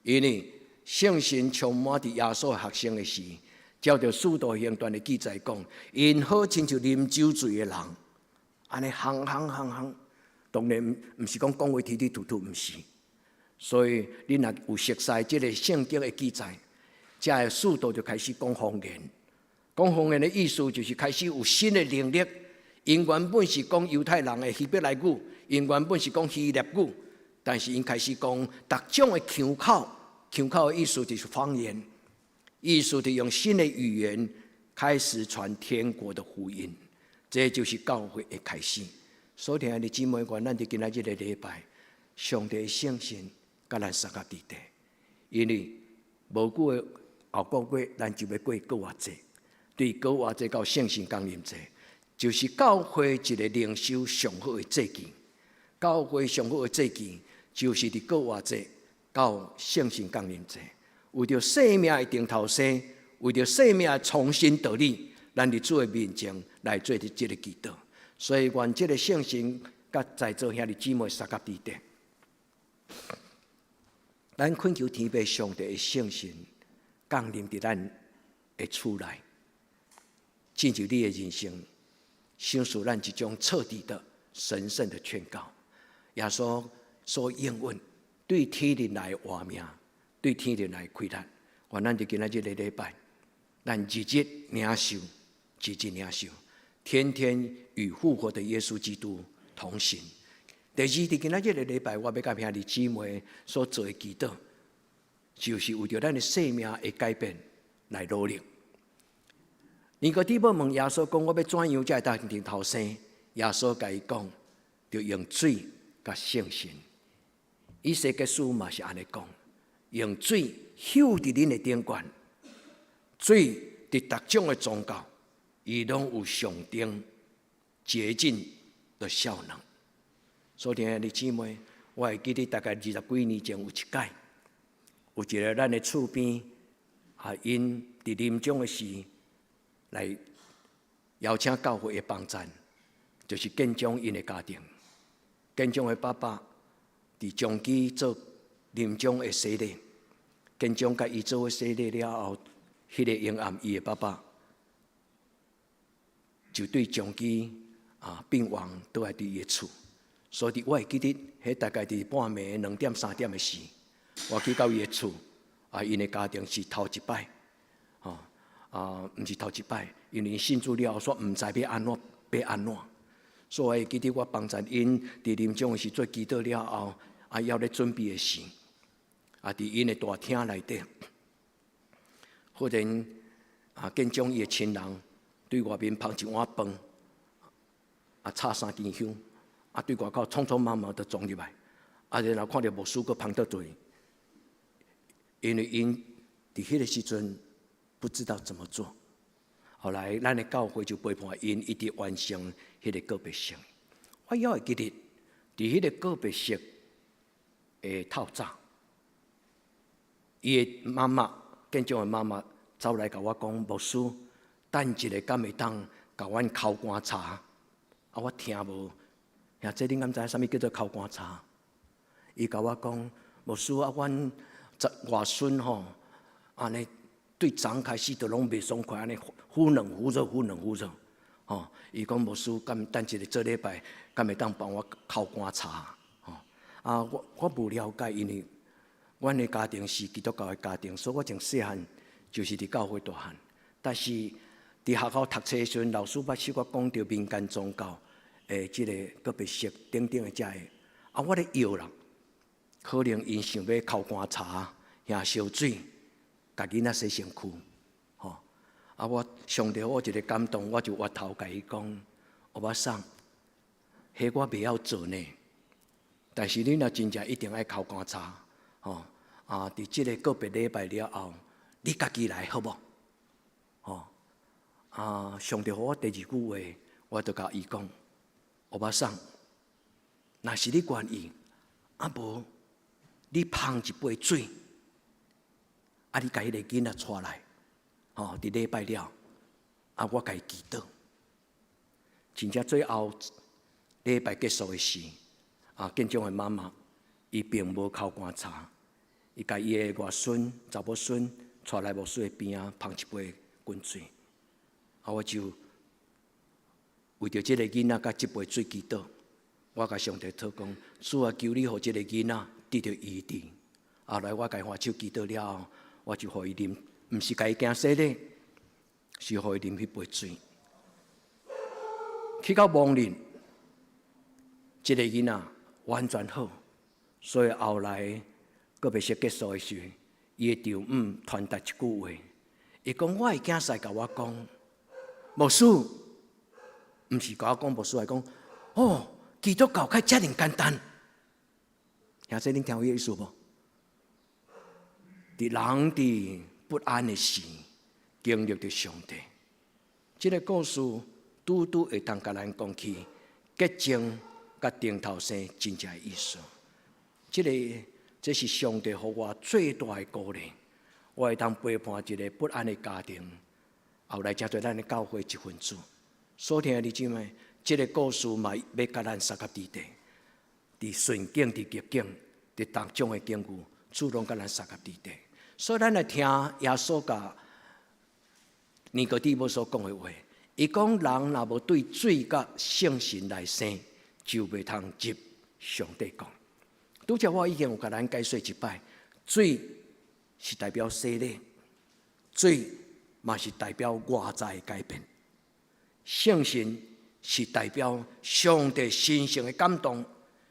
因為聖神充滿佇耶穌學生的時，照著使徒行傳的記載講，𪜶好親像啉酒醉的人，按呢夯夯夯夯，當然毋是講講話吞吞吐吐，毋是。所以你若有熟悉這个聖經的記載，這个使徒就開始講方言。講方言的意思就是開始有新的能力。𪜶原本是講猶太人的希伯來語，𪜶原本是講希臘語，但是𪜶開始講逐種的腔口。腔口的意思就是方言，意思就用新的語言開始傳天國的福音。這就是教會的開始。所以，兄弟姊妹，願咱佇今仔日個禮拜，上帝聖神共咱相佮佇底，因為無久的後個月，咱就欲過復活節。對復活節到聖神降臨節，就是教會一个靈修上好的節期。教會上好的節期，就是佇復活節到聖神降臨節，為著生命的重頭生，為著生命的重新得力，咱佇主的面前來做這个祈禱。所以，願這个聖神佮在座兄弟姊妹相佮佇底，咱懇求天父上帝的聖神降臨佇咱的厝內，進入你的人生，賞賜咱一種徹底的神聖的勸告。耶穌所應允對天靈來活命，對天靈來氣力。願咱佇今仔日个禮拜，咱日日領受，日日領受，天天與復活的耶穌基督同行。第二，佇今仔日個禮拜，我欲佮兄弟姊妹所做的祈禱，就是為著咱的生命的改變來努力。尼哥底母問耶穌講：我欲怎樣才會當重頭生？耶穌共伊講：著用水佮聖神。以西結書嘛是按呢講，用水溼佇恁的頂懸，水佇逐種的宗教，伊攏有象徵潔淨的效能。所以，兄弟姊妹，我會記得大概20幾年前有一擺，有一个咱的厝邊，𪜶佇臨終的時，來邀請教會的幫贊，就是建章𪜶的家庭。建章的爸爸佇長期做臨終的洗禮，建章共伊做洗禮了後，彼個昏暗，伊的爸爸就對長期啊病亡倒來佇伊的厝。所以我會記得，彼大概佇半暝2點3點的時，我去到伊的厝，啊，𪜶的家庭是頭一擺，吼，啊，毋是頭一擺，因為信主了後，煞毋知欲按怎，欲按怎，所以我會記得我幫贊𪜶佇臨終的時做祈禱了後，啊，猶咧準備的時，啊，佇𪜶的大廳內底，忽然啊，建章伊的親人對外面捧一碗飯，啊，插三支香。啊，對外口匆匆忙忙就撞入來，啊，然後看著牧師閣捧倒嘴，因為𪜶佇彼個時陣不知道怎麼做。後來咱的教會就陪伴𪜶一直完成彼個告別式。我猶會記得，佇彼個告別式的透早，伊的媽媽，建章的媽媽走來共我講，牧師，等一下敢會當共阮烤乾柴？啊，我聽無。兄弟，恁敢知影啥物叫做烤乾柴？伊共我講，牧師啊，阮外孫吼，按呢對昨開始就攏袂爽快，按呢忽冷忽熱，忽冷忽熱，吼。伊講牧師，敢等一下做禮拜，敢會當幫我烤乾柴？吼。啊，我無了解，因為阮的家庭是基督教的家庭，所以我從細漢就是佇教會大漢。但是佇學校讀冊的時陣，老師捌小可講著民間宗教的這個告別式等等的遮個，啊，我咧搖啦，可能𪜶想欲烤乾柴、兄燒水，共囡仔洗身軀，吼。啊，我上帝予我一個感動，我就回頭共伊講，歐巴桑，彼我袂曉做呢，但是你若真正一定愛烤乾柴，吼，啊，佇這個告別禮拜了後，你家己來好無？吼，啊，上帝予我第二句話，我就共伊講。歐巴桑，若是你願意，啊無，你捧一杯水，啊，你共彼個囡仔帶來，吼，佇禮拜了，啊，我共伊祈禱。真正最後禮拜結束的時，啊，建章的媽媽，伊並無烤乾柴，伊共伊的外孫、查某孫帶來牧師的邊仔，捧一杯滾水，啊，我就為著這個囡仔佮這杯水祈禱，我共上帝禱講，主啊，求你予這個囡仔得著醫治。後來我共伊按手祈禱了後，我就予伊啉，毋是共伊行洗禮，是予伊啉彼杯水。去到亡靈，這個囡仔完全好，所以後來告別式結束的時，伊的丈母傳達一句話，伊講我的囝婿共我講，牧師。毋是共我講牧師，來講哦，基督教較遮爾簡單。兄弟，恁聽有彼個意思無？佇人佇不安的時，經歷著上帝。這個故事拄拄會當共咱講起潔淨佮頂頭生真正的意思。這個這是上帝予我最大的鼓勵，我會當陪伴一個不安的家庭，後來成做咱的教會一份子。所聽的弟兄姊妹，這個故事嘛欲共咱相佮佇底，佇順境、佇逆境、佇逐種的境遇，主攏共咱相佮佇底。所以咱來聽耶穌共尼哥底母所講的話，伊講人若無對水佮聖神來生，就袂通入上帝國。拄才我已經有共咱解說一擺，水是代表洗禮，水嘛是代表外在的改變。聖神是代表上帝神聖的感動，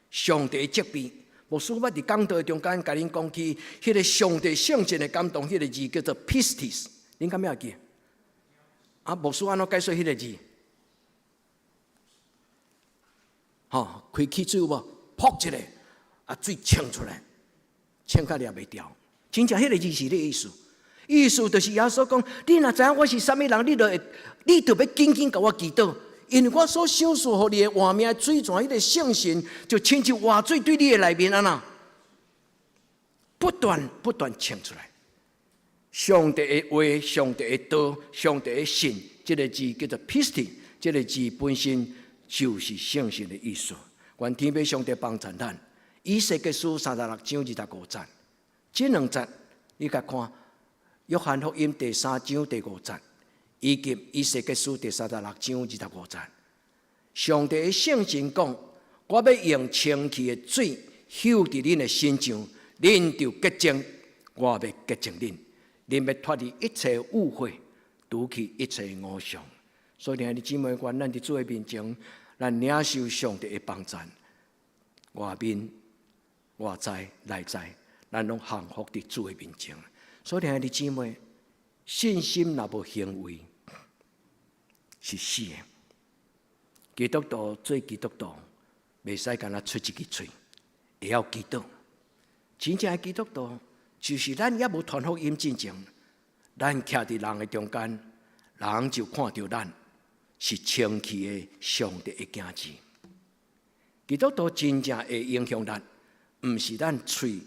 上帝的責備。牧師捌佇講道中間共恁講起，彼個上帝聖神的感動，彼個字叫做 pistis，恁敢會記？啊，牧師按怎解說彼個字？吼，開汽水有無？噗一下，啊，水衝出來，衝甲掠袂牢。真正彼個字是這個意思。意思就是耶穌講：你若知影我是啥物人，你就會，你就欲緊緊共我祈禱，因為我所賞賜予你的活命水泉，彼個聖神就親像活水對你的內面按怎，不斷不斷衝出來。上帝的話，上帝的道，上帝的信，這个字叫做 pisti，這个字本身就是聖神的意思。願天父上帝幫助咱。以西結書36章25節，這兩節你共看，約翰福音第三章第五節，以及以西結書第36章25節。上帝的聖神講：我欲用清氣的水溼佇恁的身上，恁就潔淨。我欲潔淨恁，恁欲脫離一切污穢，除去一切偶像。所以，兄弟姊妹，願咱佇主的面前，咱領受上帝的幫助。外面、外在、內在，咱攏降服佇主的面前。所以，兄弟姊妹，信心若無行為，是死的。基督徒做基督徒，袂使干焦出一支喙，會曉祈禱。真正的基督徒，就是咱猶無傳福音進前，咱徛佇人的中間，人就看著咱是清氣的上帝的囝兒。基督徒真正會影響咱，毋是咱喙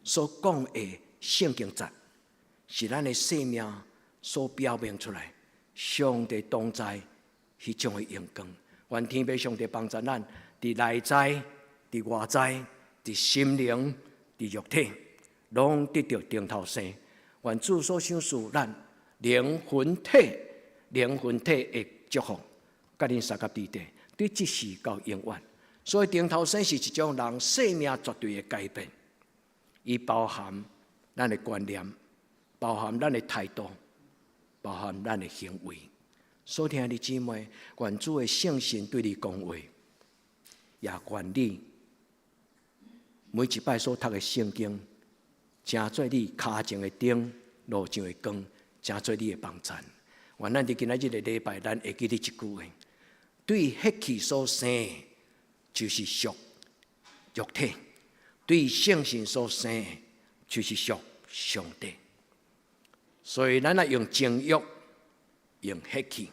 所講的聖經節，是咱的生命所表明出來，上帝同在彼種的榮光。願天父上帝幫助咱，佇內在、佇外在、佇心靈、佇肉體，攏得著重頭生。願主所賞賜咱靈魂體、靈魂體的祝福，佮恁相佮佇底，對這世到永遠。所以重頭生是一種人生命絕對的改變，伊包含咱的觀念，包含咱的態度，包含咱的行為。所以兄弟姊妹，願主的聖神對你講話，也願你每一擺所讀的聖經，成做你跤前的燈，路上的光，成做你的幫贊。願咱佇今仔日的禮拜，咱會記得這句話：對血氣所生的，就是屬肉體；對聖神所生的，就是屬上帝。所以，咱若用情欲，用血氣，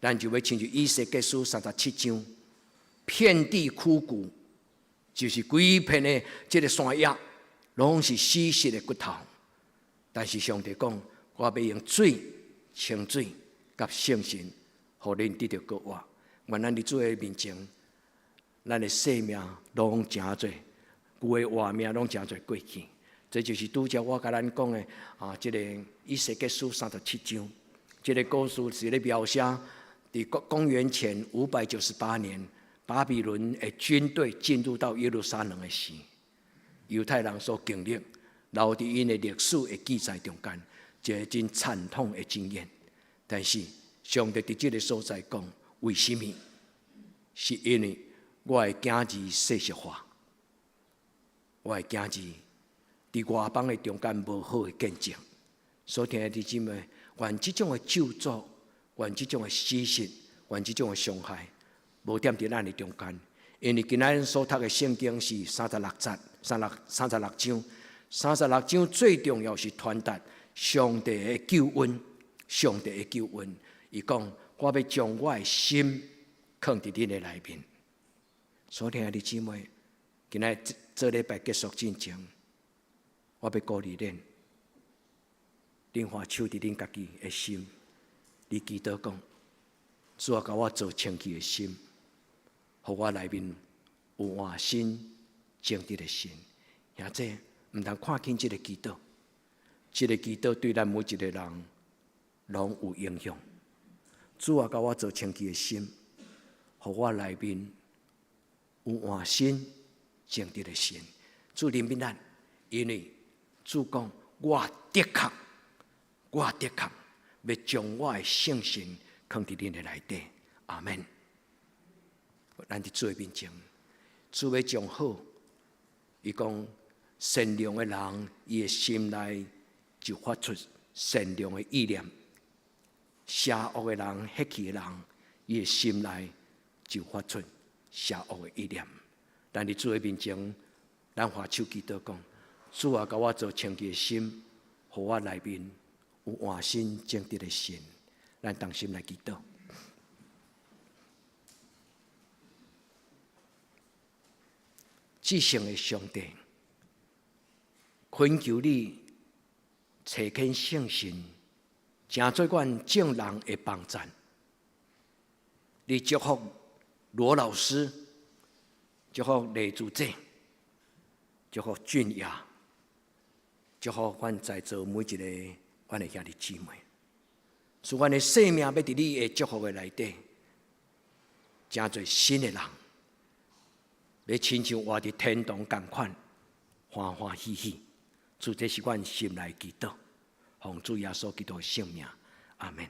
咱就欲親像以西結書37章，遍地枯骨，就是規片的這个山野，攏是死屍的骨頭。但是上帝講，我欲用水清水佮聖神，予恁得著復活。願咱佇主的面前，咱的生命攏成做舊的活命，攏成做過去。這就是拄才我共咱講的啊，這个以西結書三十七章，這个故事是咧描寫佇公元前598年，巴比倫的軍隊進入到耶路撒冷的時，猶太人所經歷，留佇𪜶的歷史的記載中間，一个真慘痛的經驗。但是上帝佇這个所在講，為什麼？是因為我的囝兒世俗化，我的囝兒佇外邦的中間無好的見證。所以兄弟姊妹，願這種的咒詛，願這種的死實，願這種的傷害，無踮佇咱的中間。因為今仔日所讀的聖經是三十六節、三六三十六章，三十六章最重要是傳達上帝的救恩，上帝的救恩。伊講，我欲將我的心囥佇恁的內面。所以兄弟姊妹，今仔日做禮拜結束進前，我欲鼓勵恁，恁橫手佇恁家己的心，你祈禱講，主啊，共我造清氣的心，予我內面有換新正直的心。兄弟，毋通看輕這个祈禱，這个祈禱對咱每一個人攏有影響。主啊，共我造清氣的心，予我內面有換新正直的心。主憐憫咱，因為主講，我的確，我的確欲將我的聖神囥佇恁的內底。阿門。咱佇主的面前，主欲將好，伊講善良的人，伊的心內就發出善良的意念；邪惡的人、血氣的人，伊的心內就發出邪惡的意念。咱佇主的面前，咱橫手祈禱講：主啊，共我造清氣的心，予我內面有換新正直的心。咱同心來祈禱。至聖的上帝，懇求你差遣聖神成做阮眾人的幫贊。你祝福羅老師，祝福李主姐，祝福俊雅，祝福阮在座每一個阮的兄弟姊妹。使阮的生命欲佇你的祝福的內底，成做新的人，欲親像活佇天堂仝款，歡歡喜喜。主，這是阮心內祈禱，奉主耶穌基督的聖名，阿門。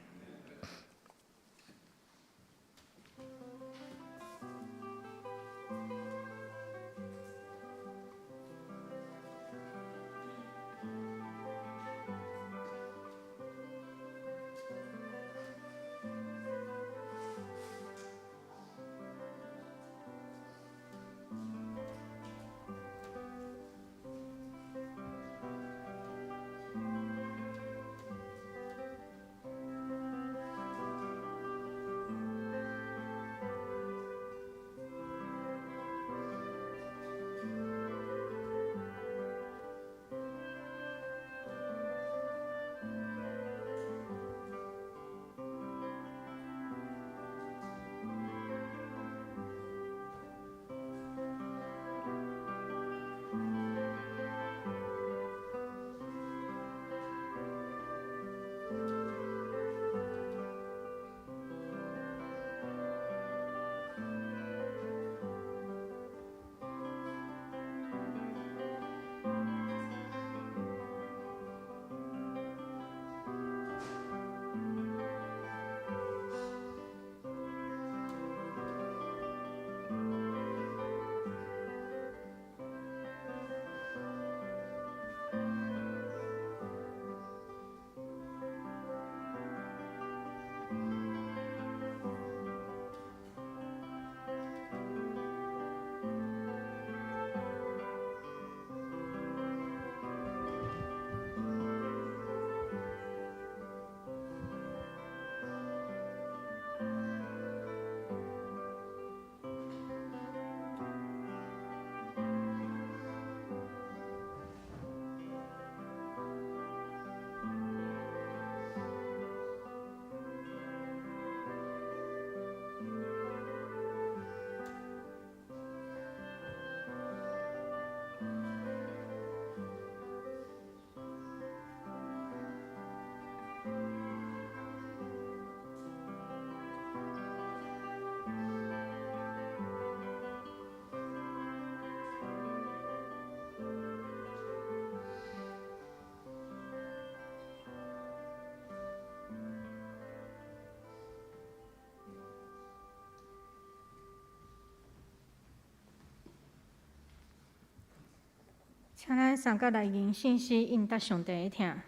請咱送甲來吟聖詩應答上帝的疼，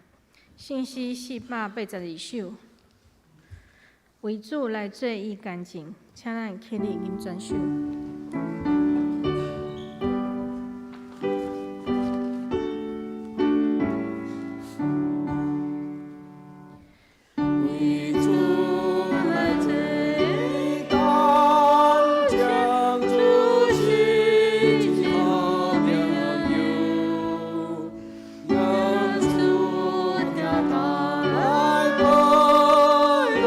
聖詩482首，為主來做伊乾淨，請咱起立吟全首。為主來做乾淨，主是一好朋友，用主疼他來保養，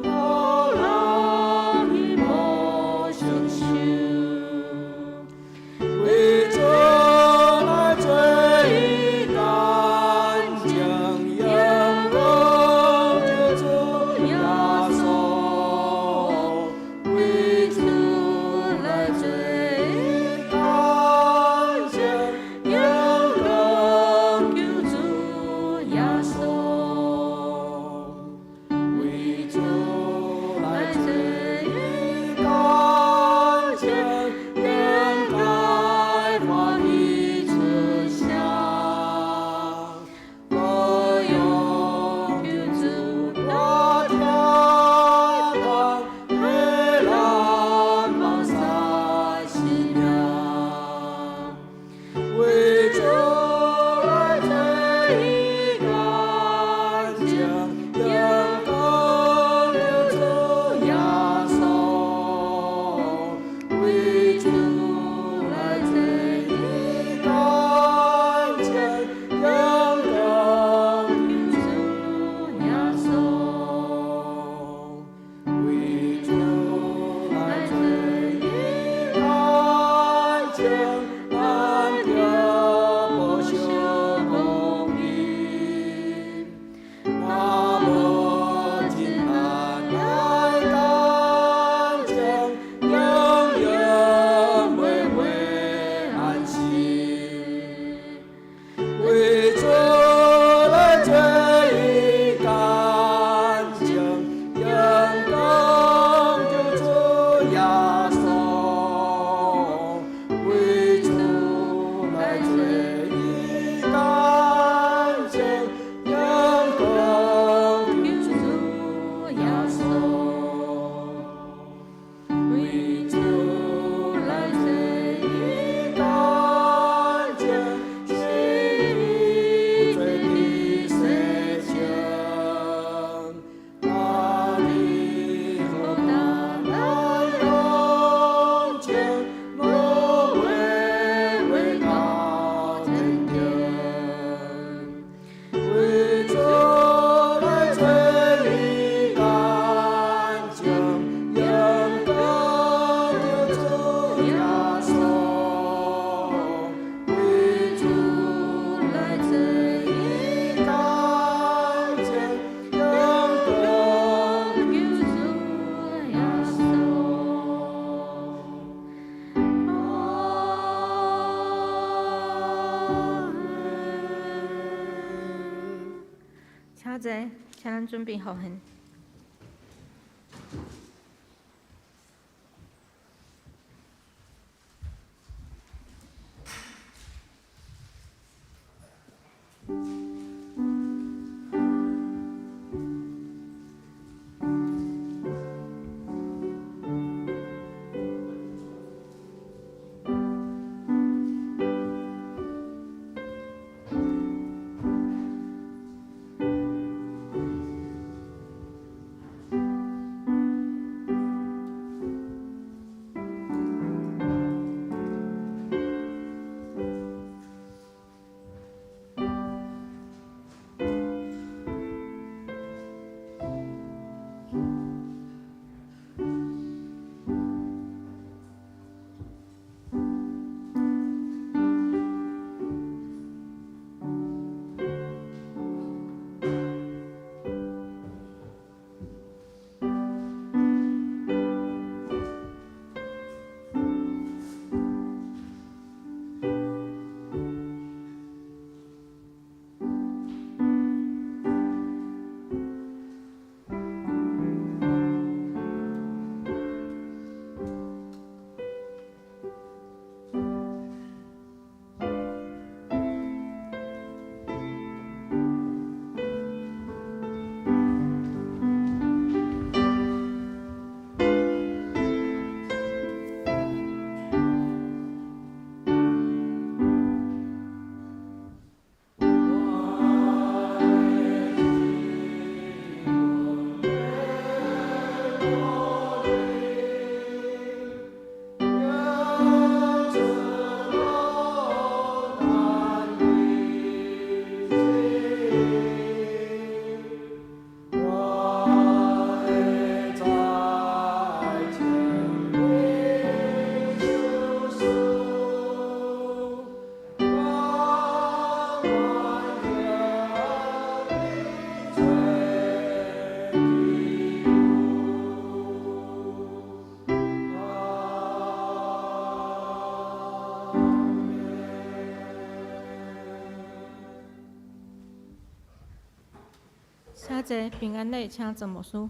老人無承受。耶穌，為主來做伊乾淨，榮光救主耶穌，為主來做伊乾淨，洗罪的洗淨，哪裡何大來勇健，落位為到天頂。為主來做伊乾淨，榮光救主耶穌，為主來做伊乾淨，榮光救主耶穌。阿門。請坐，請咱準備奉獻。請坐，平安禮，請曾牧師。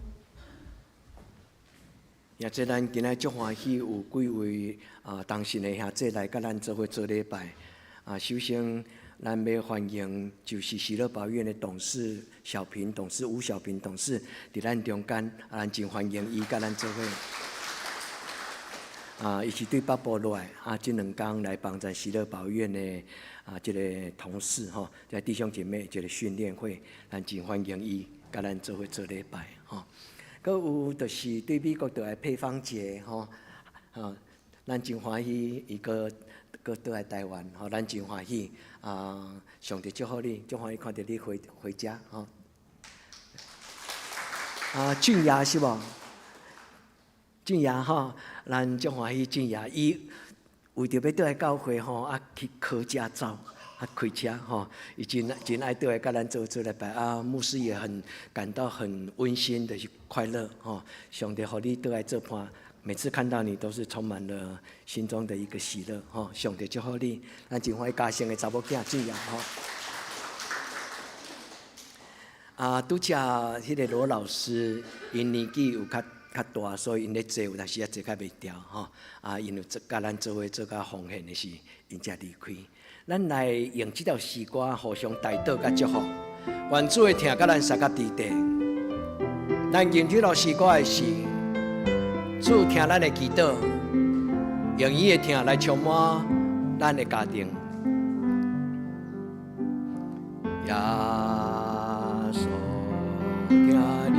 兄姊，咱今仔足歡喜有幾位啊同信的兄姊來佮咱做伙做禮拜。啊，首先咱欲歡迎就是喜樂保育院的董事小平董事吳小平董事佇咱中間，啊，咱真歡迎伊佮咱做伙。啊，伊是對北部落來，啊，這兩工來幫助喜樂保育院的啊，這個同事吼，這弟兄姐妹一個訓練會，咱真歡迎伊佮咱做伙做禮拜吼。閣有就是對美國倒來佩芳姐吼，啊，咱真歡喜伊閣閣倒來台灣吼，咱真歡喜啊！上帝祝福你，足歡喜看著你回回家吼。啊，俊雅是無？俊雅吼，咱足歡喜俊雅，伊為著欲倒來教會吼，啊去考駕照，啊開車吼，伊真真愛倒來佮咱做做禮拜啊。牧師也很感到很溫馨的快樂吼。上帝予你倒來做伴，每次看到你都是充滿了心中的一個喜樂吼。上帝祝福你，咱真歡喜嘉誠的查某囝俊雅吼。啊，拄才彼個羅老師，𪜶年紀有較較較大，所以𪜶咧坐有當時仔坐較袂牢吼。啊，𪜶有做佮咱做伙做較奉獻的時，𪜶才離開。咱來用這條詩歌互相代禱佮祝福，願主的疼佮咱相佮佇地。咱用這條詩歌的時，主聽咱的祈禱，用伊的疼來充滿咱的家庭。耶穌疼你，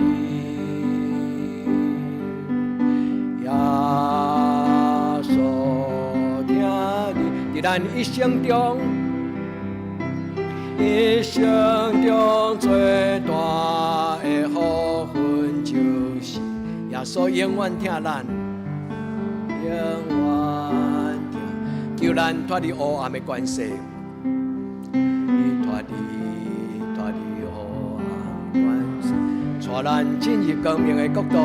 耶穌疼你，佇咱一生中，一生中最大的福分就是耶穌永遠疼咱，永遠疼，救咱脫離黑暗的權勢。脫離脫離黑暗權勢，帶咱進入光明的國度。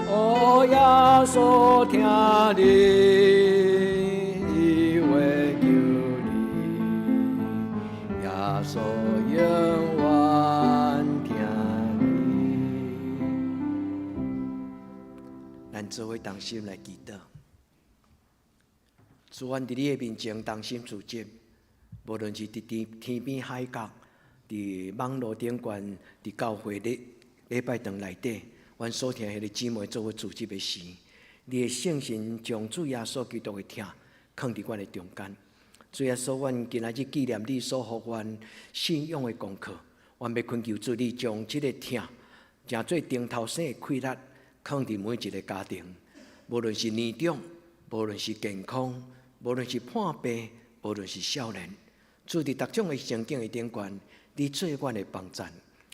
哦，耶穌疼你，伊會救你，耶穌永遠疼你。咱做伙同心來祈禱，主，阮佇你的面前同心聚集，無論是佇天天邊海角，佇網路頂懸，佇教會禮禮拜堂內底，阮所聽彼个姊妹做伙聚集的時，你的聖神將主耶穌基督的疼囥佇阮的中間。主耶穌，阮今仔日紀念你所予阮信仰的功課，阮欲懇求主你將這个疼，成做頂頭生的氣力，囥佇每一个家庭，無論是年長，無論是健康，無論是破病，無論是少年，主佇逐種的情景的頂懸，你做阮的幫贊。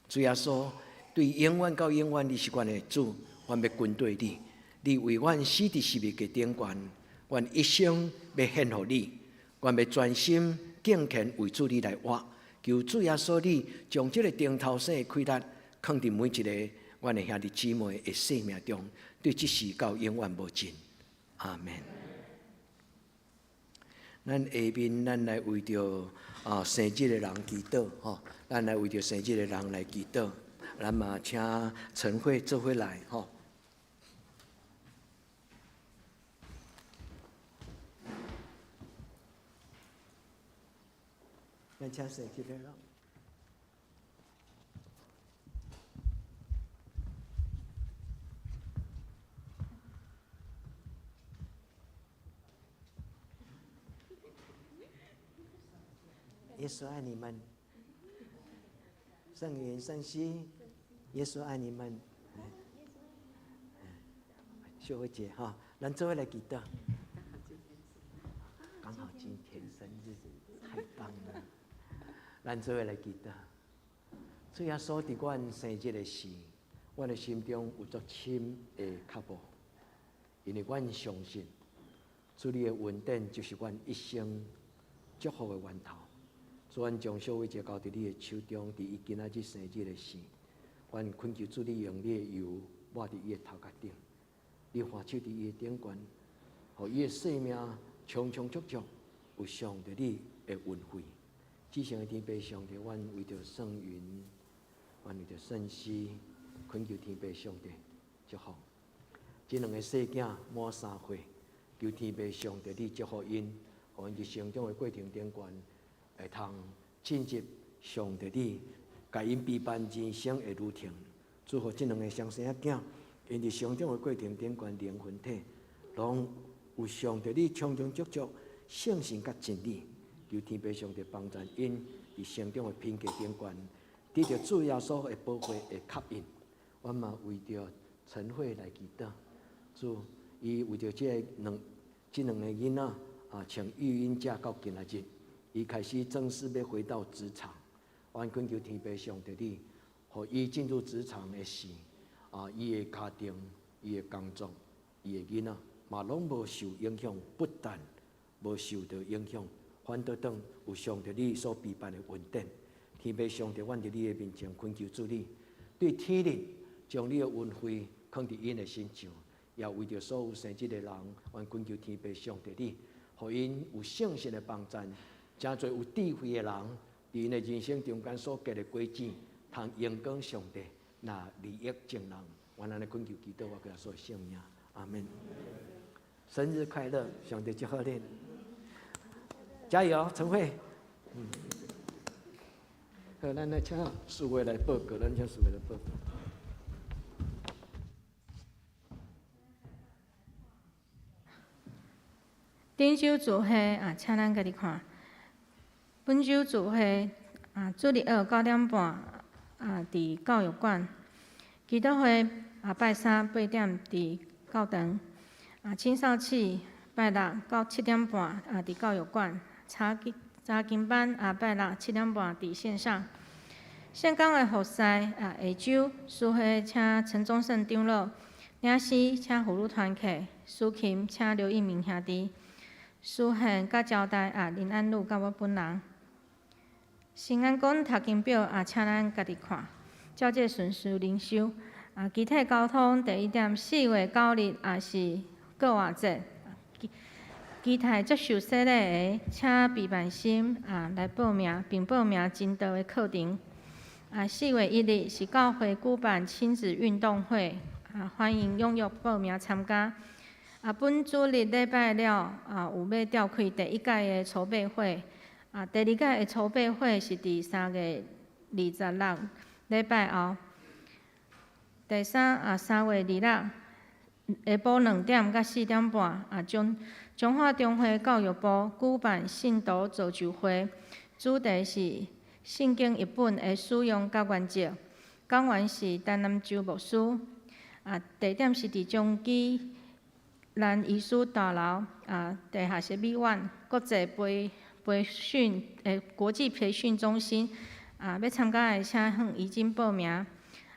主耶穌，對永遠到永遠，你是阮的主，阮欲跟綴你。你為阮死佇十字架頂懸，阮一生欲獻予你，阮欲專心敬虔為主你來活。求主耶穌，你將這个頂頭生的氣力，囥佇每一个阮的兄弟姊妹的生命中，對這時到永遠無盡。阿門。咱下面咱來為著啊生日的人祈禱吼，咱來為著生日的人來祈禱。咱嘛請陳慧做伙來吼。咱請生日的人。耶穌愛你們，聖言聖心，耶穌愛你們。秀慧姐哈，咱做伙來祈禱。剛好今天生日，太棒了。咱做伙來祈禱。主耶穌佇阮生日的時，阮的心中有足深的渴慕，因為阮相信主你的恩典就是阮一生祝福的源頭。主，阮將小偉姐交佇你的手中，佇伊今仔日生日的時，阮懇求主你用你的油抹佇伊的頭殼頂，你按手佇伊的頂懸，予伊的生命充充足足有上帝你的恩惠。至聖的天父上帝，阮為著聖雲，阮為著聖詩，懇求天父上帝祝福。這兩个細囝滿3歲，求天父上帝你祝福𪜶，予𪜶佇成長的過程頂懸，會通進入上帝你，共𪜶備辦人生的旅程。祝福這兩个雙生仔囝，𪜶佇成長的過程頂懸，靈魂體，攏有上帝你充充足足聖神佮真理，求天父上帝幫助𪜶佇成長的品格頂懸，得著主耶穌的寶血的吸引。阮嘛為著陳慧來祈禱，主伊為著這兩个囡仔啊，從育嬰假到今仔日，伊開始正式欲回到職場。阮懇求天父上帝你，予伊進入職場的時，啊，伊的家庭、伊的工作、伊的囡仔嘛攏無受影響，不但無受到影響，反倒轉有上帝你所備辦的恩典。天父上帝，阮佇你的面前懇求主你，對天日將你的恩惠囥佇𪜶的身上，也為著所有生日的人，阮懇求天父上帝你，予𪜶有聖神的幫贊，誠濟有智慧的人，伫𪜶的人生中間所結的果子，通榮光上帝，若利益眾人。願咱的懇求祈禱，我耶穌聖名，阿門。生日快樂，上帝祝福恁，加油，陳慧。好，咱來請司會來報告，咱請司會來報告。頂週聚會啊，請咱家己看。本週聚會啊，主日學9點半啊，佇教育館；祈禱會啊，拜三8點佇教堂；啊，青少契拜六到7點半啊，佇教育館；查經查經班啊，拜六7點半佇線上。聖工的服侍啊，下晝司會請陳忠勝長老，領詩請婦女團契，司琴請劉一鳴兄弟。司獻佮招待啊，林安祿佮我本人。新安講讀經表啊，請咱家己看，照這順序靈修。啊，肢體交通第一點，4月9日也是過活節。期待接受洗禮的，請備萬心啊來報名，並報名證道的課程。啊，4月1日是教會舉辦親子運動會，啊，歡迎踴躍報名參加。啊，本主日禮拜了，啊，有欲召開第一屆的籌備會。啊，第二屆的籌備會是佇3月26禮拜後。第三啊，3月26下晡2點到4點半，啊，中華中會教育部舉辦信徒造就會，主題是聖經譯本的使用佮原則，講員是陳南洲牧師。啊，地點是佇中基蘭醫師大樓啊，地下室美苑國際培培訓誒國際培訓中心。啊，欲參加的請向怡晶報名。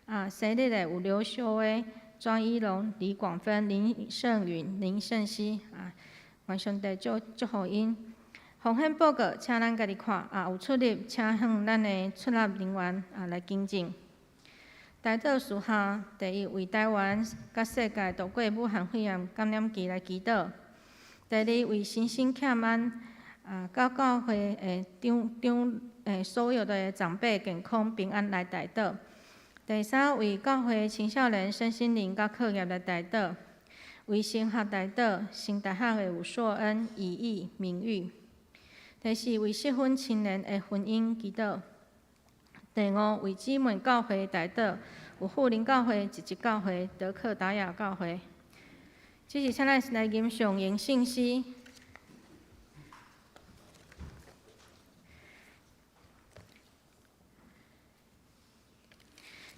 啊，生日的有劉秀威、莊一龍、李廣芬、林勝允、林勝熙。啊，願上帝祝祝福𪜶。風險報告，請咱家己看。啊，有出入，請向咱的出納人員啊來更正。代禱事項：第一，為台灣佮世界度過武漢肺炎感染期來祈禱；第二，為身心欠安啊，佮教會的長長誒所有的長輩健康平安來代禱；第三，為教會青少年身心靈佮課業來代禱；為升學代禱，升大學的有碩恩、以義、名譽；第四，為適婚青年的婚姻祈禱。第五，為姊妹教會代禱，有富林教會、一一教會、德克達雅教會。這是請咱來吟誦銀聖詩。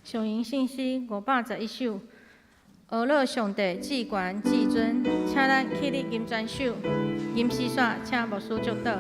上銀聖詩511首，呵咾上帝至懸至尊，請咱起立吟全首，吟詩煞，請牧師祝禱。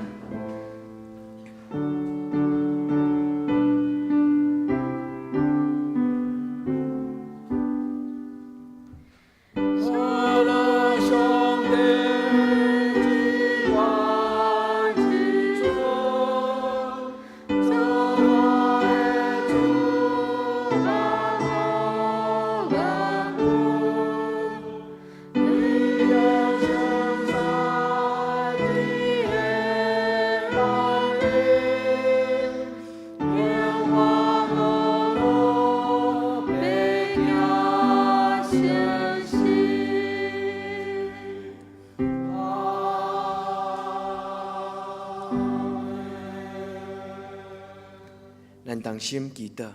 咱同心祈禱，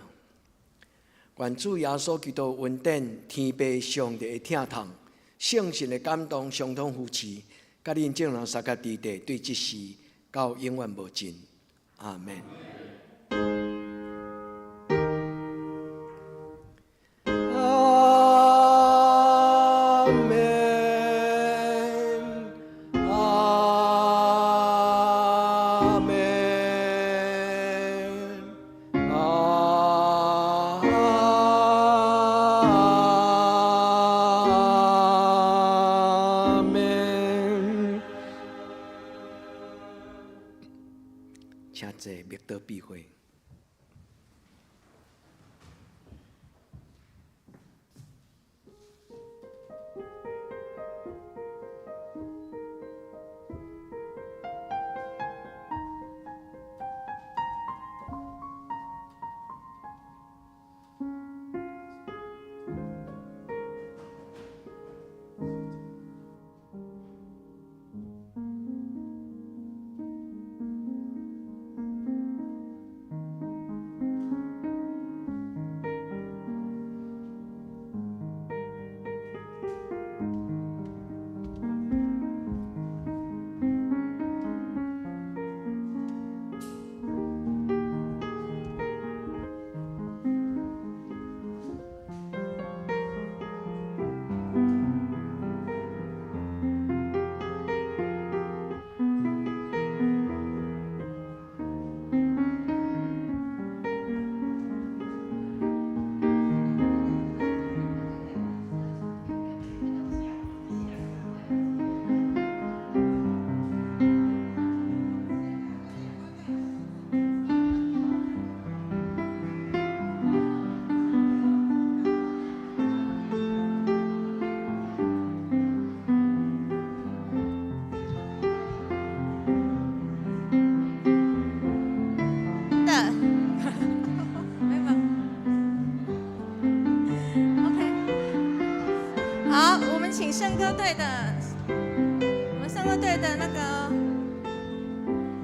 願主耶穌基督恩典、天父上帝的疼痛、聖神的感動、相通扶持，佮恁眾人相佮佇地，對這時到永遠無盡。阿門。阿門。阿門。阿門。請坐，默禱閉會。好，我們請聖歌隊的，我們聖歌隊的那個。